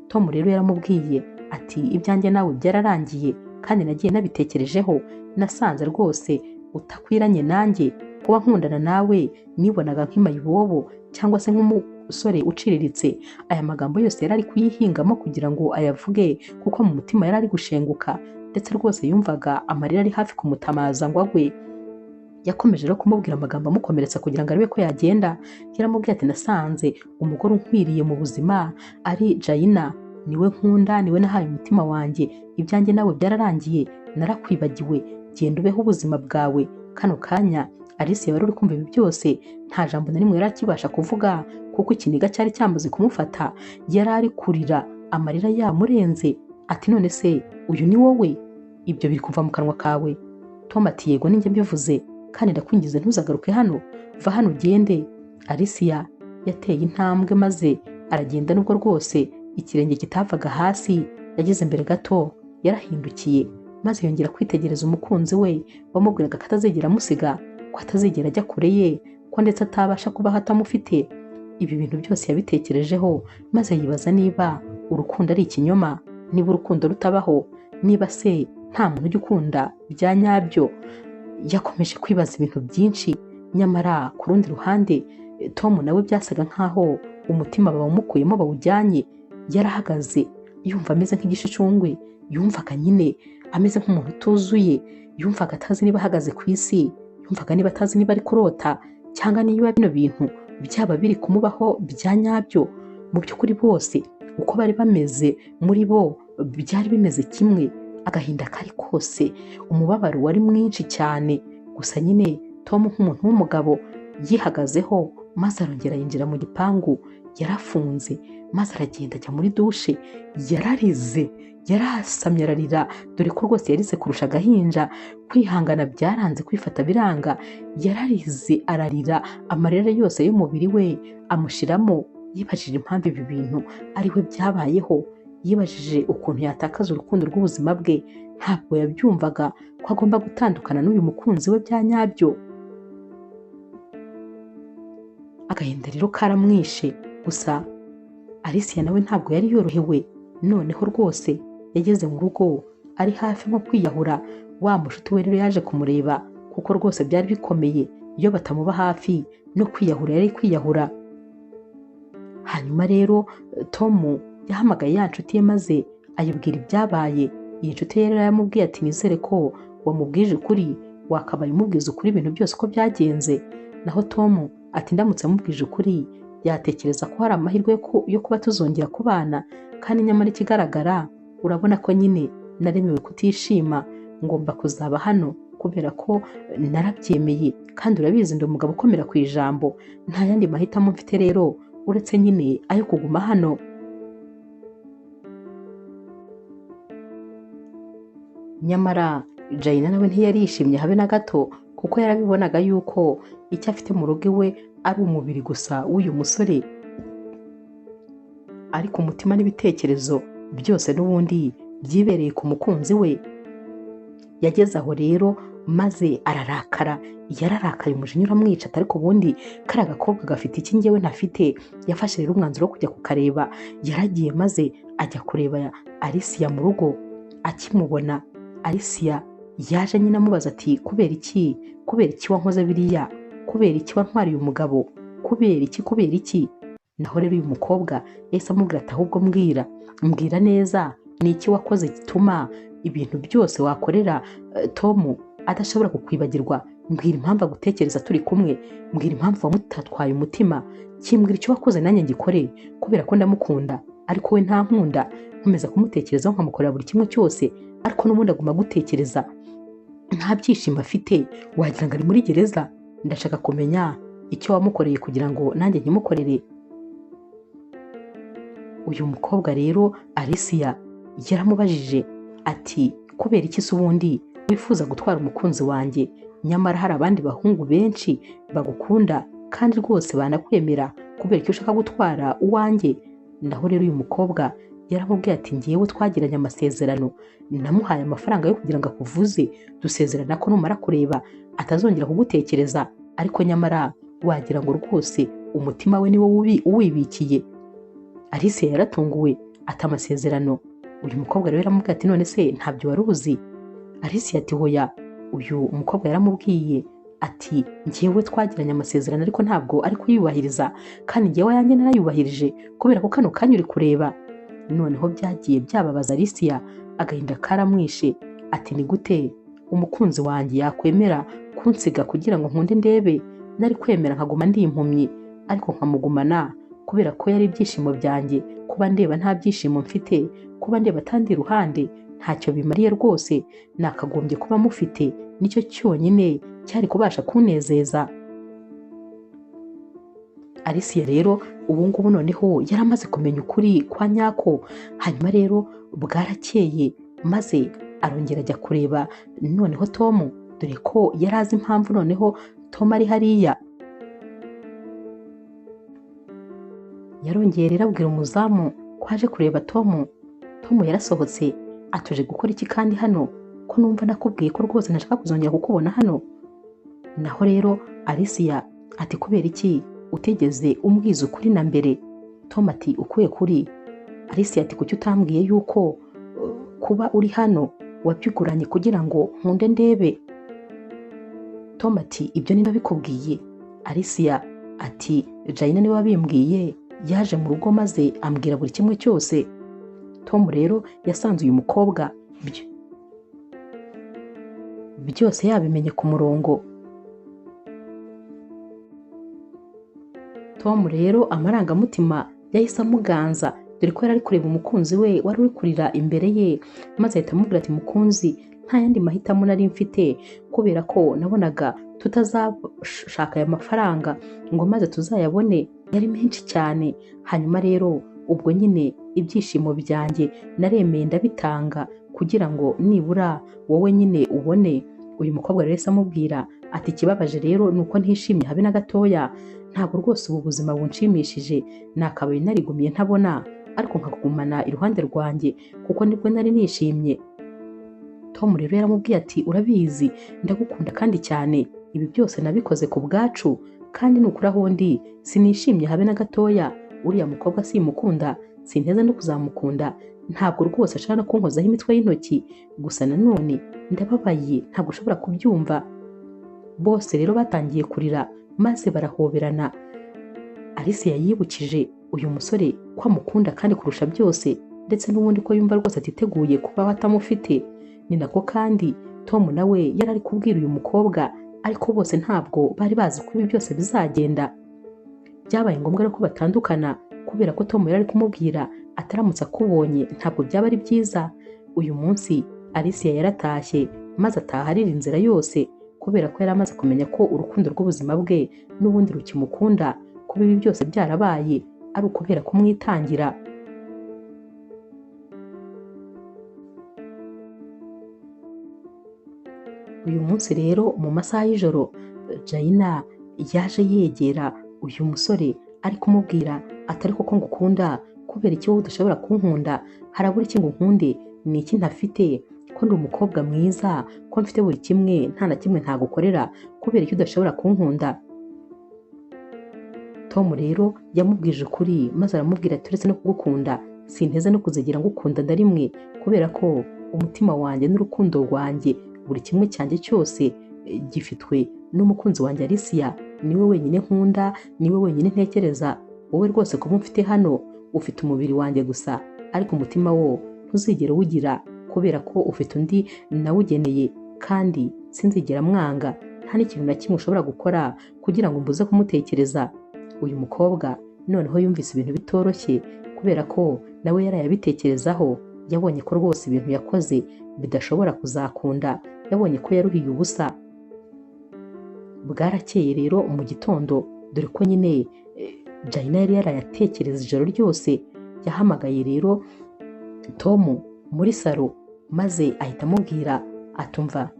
Tom rero yaramubwiye ati ibyanjye nawe byararangiye kandi nagiye nabitekerejeho, nasanze rwose utakwiranye nanjye, kuba nkundana nawe nibonaga nk'imayibobo cyangwa se nk'umusore uciriritse. Aya magambo yose yari ari kuyihingamo kugira ngo ayavuge, kuko mu mutima yari ari gushenguka, ndetse rwose yumvaga amarira ari hafi kumutamaza ngo agwe. Yakomeje rero kumubwira amagambo amukomeretsa kugira ngo arebe ko yagenda. Yaramubwiye ati nasanze umugore unkwiriye mu buzima ari Jaina, niwe nkunda, niwe nahaye umutima wanjye, ibyanjye nawe byararangiye, narakwibagiwe, genda ubeho ubuzima bwawe. Kano kanya Alicia wari uri kumva ibi byose nta jambo na rimwe yari akibasha kuvuga, kuko ikiniga cyari cyamaze kumufata. Yari ari kurira amarira yamurenze, ati none se uyu ni wowe? Ibyo biri kuva mu kanwa kawe? Tom ati yego ninjye mbivuze, kandi ndakwingize ntuzagaruke hano, va hano ugende. Alicia yateye intambwe maze aragenda, nubwo rwose ikirenge kitavaga hasi. Yageze imbere gato yarahindukiye maze yongera kwitegereza umukunzi we wamubwiraga ko atazigera amusiga, ko atazigera ajya kure ye, ko ndetse atabasha kubaho atamufite. Ibi bintu byose yabitekerejeho maze yibaza niba urukundo ari ikinyoma, niba urukundo rutabaho, niba se nta muntu ujya ukunda bya nyabyo. Yakomeje kwibaza ibintu byinshi, nyamara ku rundi ruhande Tom nawe byasaga nkaho umutima bawumukuyemo bawujyanye. Yarahagaze yumva ameze nk'igishicungwe, yumvaga nyine ameze nk'umuntu utuzuye, yumvaga atazi niba ahagaze ku isi, yumvaga niba atazi niba ari kurota cyangwa niba bino bintu byaba biri kumubaho bya nyabyo. Mu by'ukuri bose uko bari bameze muri bo byari bimeze kimwe, agahinda kari kose, umubabaro wari mwinshi cyane. Gusa nyine Tom nk'umuntu w'umugabo yihagazeho maze arongera yinjira mu gipangu yarafunze, maze aragenda ajya muri dushe. Yararize, yarasamye ararira, dore ko rwose yarize kurusha agahinja. Kwihangana byaranze, kwifata biranga, yararize ararira, amarira yose y'umubiri we amushiramo. Yibajije impamvu ibi bintu ari we byabayeho, yibajije ukuntu yatakaza urukundo rw'ubuzima bwe. Ntabwo yabyumvaga ko agomba gutandukana n'uyu mukunzi we bya nyabyo. Agahinda rero karamwishe. Gusa Alicia nawe ntabwo yari yorohewe, noneho rwose yageze mu rugo ari hafi nko kwiyahura. Wa mushuti we rero yaje kumureba, kuko rwose byari bikomeye, iyo batamuba hafi no kwiyahura yari kwiyahura. Hanyuma rero Tom yahamagaye ya nshuti ye maze ayibwira ibyabaye. Iyi nshuti ye rero yamubwiye ati nizere ko wamubwije ukuri, wakabaye umubwiza ukuri ibintu byose uko byagenze. Naho Tom ati ndamutse mubwije ukuri yatekereza ko hari amahirwe yo kuba tuzongera kubana, kandi nyamara ikigaragara urabona ko nyine naremewe kutishima, ngomba kuzaba hano kubera ko narabyemeye, kandi urabizi ndi umugabo ukomera ku ijambo, nta yandi mahitamo mfite rero uretse nyine ayo kuguma hano. Nyamara Jayina nawe ntiyarishimye habe na gato, kuko yarabibonaga yuko icyo afite mu rugo iwe ari umubiri gusa w'uyu musore, ariko umutima n'ibitekerezo byose n'ubundi byibereye ku mukunzi we. Yageze aho rero maze ararakara, yararakaye umujinya uramwica, ariko ubundi kariya gakobwa gafite iki njyewe ntafite. Yafashe rero umwanzuro wo kujya kukareba. Yaragiye maze ajya kureba Alicia mu rugo. Akimubona Alicia yaje nyine amubaza ati kubera iki, kubera iki wankoze biriya, kubera iki wantwariye umugabo, kubera iki, kubera iki? Naho rero uyu mukobwa yahise amubwira ati ahubwo mbwira, mbwira neza ni iki wakoze gituma ibintu byose wakorera Tom adashobora kukwibagirwa, mbwira impamvu agutekereza turi kumwe, mbwira impamvu wamutatwaye umutima, kimbwira icyo wakoze nanjye ngikore, kubera ko ndamukunda ariko we ntankunda, nkomeza kumutekerezaho nkamukorera buri kimwe cyose, ariko n'ubundi aguma gutekereza nta byishimo afite, wagira ngo ari muri gereza. Ndashaka kumenya icyo wamukoreye kugira ngo nanjye nkimukorere. Uyu mukobwa rero Alicia yaramubajije ati kubera iki se ubundi wifuza gutwara umukunzi wanjye, nyamara hari abandi bahungu benshi bagukunda kandi rwose banakwemera, kubera icyo ushaka gutwara uwanjye? Naho rero uyu mukobwa yaramubwiye ati ngewe twagiranye amasezerano, namuhaye amafaranga yo kugira ngo akuvuze, dusezerana ko numara kureba atazongera kugutekereza, ariko nyamara wagira ngo rwose umutima we niwo uwibikiye. Alicia yaratunguwe ati amasezerano? Uyu mukobwa rero yaramubwiye ati none se ntabyo wari uzi? Alicia ati hoya. Uyu mukobwa yaramubwiye ati njyewe twagiranye amasezerano ariko ntabwo ari kuyubahiriza, kandi njyewe ayanjye narayubahirije kubera ko kano kanya uri kureba. Noneho byagiye byababaza Alicia, agahinda karamwishe, ati ni gute umukunzi wanjye yakwemera kunsiga kugira ngo nkunde ndebe? Nari kwemera nkaguma ndi impumyi ariko nkamugumana kubera ko yari ibyishimo byanjye, kuba ndeba nta byishimo mfite, kuba ndeba atandi iruhande ntacyo bimariye rwose, nakagombye kuba mufite, nicyo cyonyine cyari kubasha kunezeza. Alicia rero ubu ngubu noneho yaramaze kumenya ukuri kwa nyako. Hanyuma rero bwarakeye maze arongera ajya kureba noneho Tom, dore ko yari azi impamvu noneho Tom ari hariya. Yarongeye rero abwira umuzamu ko aje kureba Tom. Tom yarasohotse atuje gukora iki kandi hano ko numva nakubwiye ko rwose ntashaka kuzongera kukubona hano. Naho rero Alicia ati kubera iki utigeze umbwiza ukuri na mbere? Tom ati ukuye kuri? Alicia ati kuki utambwiye yuko kuba uri hano wabyiguranye kugira ngo nkunde ndebe? Tom ati ibyo niba bikubwiye. Alicia ati Jaina niwe wabimbwiye, yaje mu rugo maze ambwira buri kimwe cyose. Tom rero yasanze uyu mukobwa byose yabimenye ku murongo. Tom rero amarangamutima yahise amuganza, dore ko yari ari kureba umukunzi we wari uri kurira imbere ye, maze ahita amubwira ati mukunzi nta yandi mahitamo nari mfite, kubera ko nabonaga tutazashaka aya mafaranga ngo maze tuzayabone, yari menshi cyane. Hanyuma rero ubwo nyine ibyishimo byanjye naremeye ndabitanga kugira ngo nibura wowe nyine ubone. Uyu mukobwa rero yahise amubwira ati ikibabaje rero ni uko ntishimye habe na gatoya, ntabwo rwose ubu buzima bunshimishije, nakabaye narigumiye ntabona ariko nkakugumana iruhande rwanjye kuko nibwo nari nishimye. Tom rero yaramubwiye ati urabizi ndagukunda kandi cyane, ibi byose nabikoze ku bwacu kandi nukuri aho ndi sinishimye habe na gatoya, uriya mukobwa simukunda, sinteze no kuzamukunda, ntabwo rwose ashaka no kunkozaho imitwe y'intoki, gusa nanone ndababaye ntabwo ushobora kubyumva. Bose rero batangiye kurira maze barahoberana. Alicia yibukije uyu musore ko amukunda kandi kurusha byose, ndetse n'ubundi ko yumva rwose atiteguye kuba atamufite. Ni nako kandi Tom nawe yari ari kubwira uyu mukobwa, ariko bose ntabwo bari bazi ko ibi byose bizagenda. Byabaye ngombwa ko batandukana kubera ko Tom yari ari kumubwira ataramutse akubonye ntabwo byaba ari byiza. Uyu munsi Alicia yaratashye maze ataha arira inzira yose, kubera ko yari amaze kumenya ko urukundo rw'ubuzima bwe n'ubundi rukimukunda, kuba ibi byose byarabaye ari ukubera kumwitangira. Uyu munsi rero mu masaha y'ijoro Jaina yaje yegera uyu musore ari kumubwira atari koko ngukunda, kubera iki wowe udashobora kunkunda, harabura iki ngo nkunde, ni iki ntafite, ko ndi umukobwa mwiza, ko mfite buri kimwe nta na kimwe ntagukorera, kubera iki udashobora kunkunda? Tom rero yamubwije ukuri maze aramubwira ati uretse no kugukunda sinteze no kuzigera ngukunda na rimwe, kubera ko umutima wanjye n'urukundo rwanjye buri kimwe cyanjye cyose gifitwe n'umukunzi wanjye Alicia, niwe wenyine nkunda, niwe wenyine ntekereza, wowe rwose kuba umfite hano ufite umubiri wanjye gusa, ariko umutima wo ntuzigera uwugira kubera ko ufite undi nawugeneye, kandi sinzigera mwanga, nta n'ikintu na kimwe ushobora gukora kugira ngo mbuze kumutekereza. Uyu mukobwa noneho yumvise ibintu bitoroshye kubera ko nawe yarayabitekerezaho, yabonye ko rwose ibintu yakoze bidashobora kuzakunda, yabonye ko yaruhiye ubusa. Bwarakeye rero mu gitondo, dore ko nyine Jaina yari yarayatekereza ijoro ryose, yahamagaye rero Tom muri salo maze ahita amubwira atumva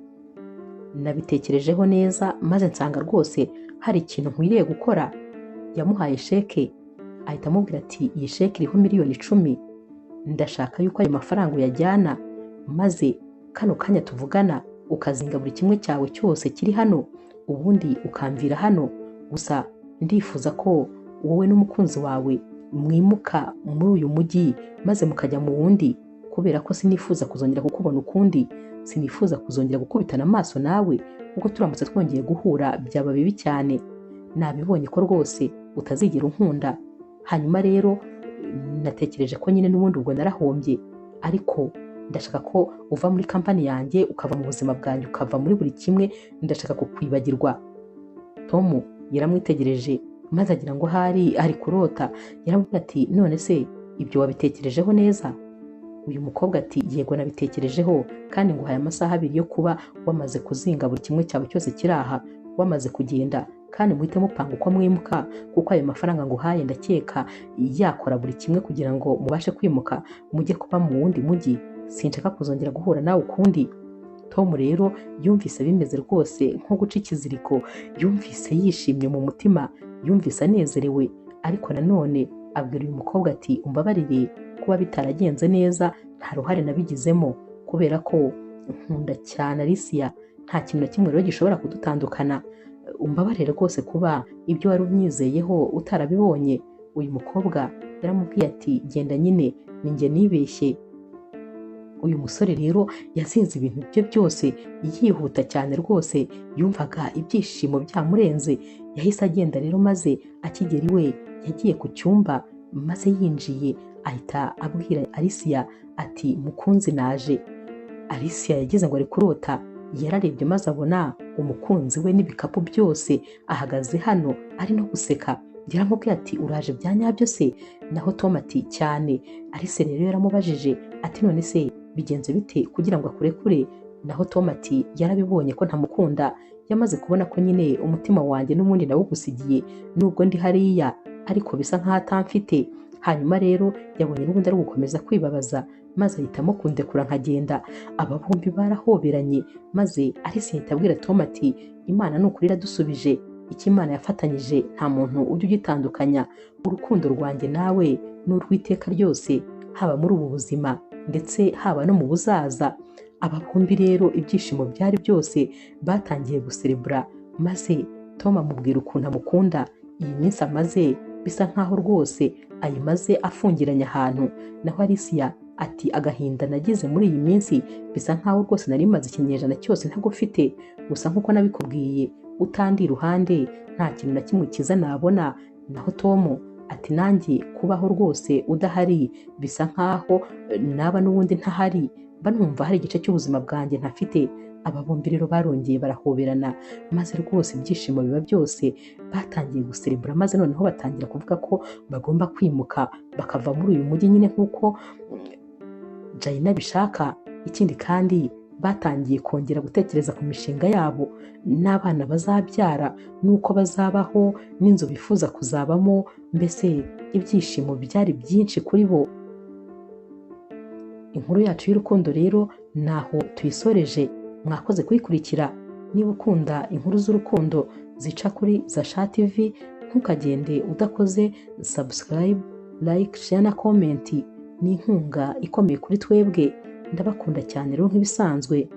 nabitekerejeho neza maze nsanga rwose hari ikintu nkwiriye gukora. Yamuhaye sheke ahita amubwira ati iyi sheke iriho 10,000,000, ndashaka yuko ayo mafaranga uyajyana maze kano kanya tuvugana ukazinga buri kimwe cyawe cyose kiri hano, ubundi ukamvira hano. Gusa ndifuza ko wowe n'umukunzi wawe mwimuka muri uyu mujyi maze mukajya mu wundi, kubera ko sinifuza kuzongera kukubona ukundi, sinifuza kuzongera gukubitana amaso nawe, kuko turamutse twongeye guhura byaba bibi cyane. Nabibonye ko rwose utazigera unkunda. Hanyuma rero natekereje ko nyine n'ubundi ubwo narahombye, ariko ndashaka ko uva muri kampani yanjye, ukava mu buzima bwanjye, ukava muri buri kimwe, ndashaka kukwibagirwa. Tom yaramwitegereje maze agira ngo hari ari kurota, yaramubwira ati none se ibyo wabitekerejeho neza? Uyu mukobwa ati yego nabitekerejeho, kandi nguhaye amasaha 2 yo kuba wamaze kuzinga buri kimwe cyawe cyose kiraha, wamaze kugenda, kandi muhite mupanga uko mwimuka, kuko ayo mafaranga nguhaye ndakeka yakora buri kimwe kugira ngo mubashe kwimuka mujye kuba mu wundi mujyi, sinshaka kuzongera guhura nawe ukundi. Tom rero yumvise bimeze rwose nko guca ikiziriko, yumvise yishimye mu mutima, yumvise anezerewe, ariko nanone abwira uyu mukobwa ati umbabarire kuba bitaragenze neza, nta ruhare nabigizemo kubera ko nkunda cyane Alicia, nta kintu na kimwe rero gishobora kudutandukana, umbabarire rwose kuba ibyo wari umyizeyeho utarabibonye. Uyu mukobwa yaramubwiye ati genda nyine ni njye nibeshye. Uyu musore rero yazinze ibintu bye byose yihuta cyane rwose, yumvaga ibyishimo byamurenze. Yahise agenda rero, maze akigera iwe yagiye ku cyumba, maze yinjiye ahita abwira Alicia ati mukunzi naje. Alicia yagize ngo ari kurota, yararebye maze abona umukunzi we n'ibikapu byose ahagaze hano ari no guseka. Yaramubwiye ati uraje bya nyabyo se? Naho Tom ati cyane. Alice rero yaramubajije ati none se bigenze bite kugira ngo akurekure? Naho Tom ati yarabibonye ko ntamukunda, yamaze kubona ko nyine umutima wanjye n'ubundi nawugusigiye nubwo ndi hariya, ariko bisa nkaho atamfite. Hanyuma rero yabonye n'ubundi ari gukomeza kwibabaza, maze ahitamo kundekura nkagenda. Aba bombi barahoberanye, maze Alice ahita abwira Tom ati Imana ni ukuri iradusubije, icyo Imana yafatanyije nta muntu ujya ugitandukanya, urukundo rwanjye nawe ni urw'iteka ryose, haba muri ubu buzima ndetse haba no mu buzaza. Aba bombi rero ibyishimo byari byose, batangiye guserebura, maze Tom amubwira ukuntu amukunda, iyi minsi amaze bisa nkaho rwose ayimaze afungiranye ahantu. Naho Alicia ati agahinda nagize muri iyi minsi bisa nkaho rwose nari maze ikinyejana cyose ntagufite, gusa nkuko nabikubwiye utandi iruhande nta kintu na kimwe cyiza nabona. Naho Tom ati nanjye kubaho rwose udahari bisa nkaho naba n'ubundi ntahari, mba numva hari igice cy'ubuzima bwanjye ntafite. Aba bombi rero barongeye barahoberana, maze rwose ibyishimo biba byose, batangiye guserebura, maze noneho batangira kuvuga ko bagomba kwimuka bakava muri uyu mujyi nyine nk'uko Jaina bishaka. Ikindi kandi batangiye kongera gutekereza ku mishinga yabo n'abana bazabyara n'uko bazabaho n'inzu bifuza kuzabamo, mbese ibyishimo byari byinshi kuri bo. Inkuru yacu y'urukundo rero naho tuyisoreje, mwakoze kuyikurikira. Niba ukunda inkuru z'urukundo zica kuri Zasha TV, ntukagende udakoze subscribe, like, share na comment, ni inkunga ikomeye kuri twebwe. Ndabakunda cyane rero nk'ibisanzwe.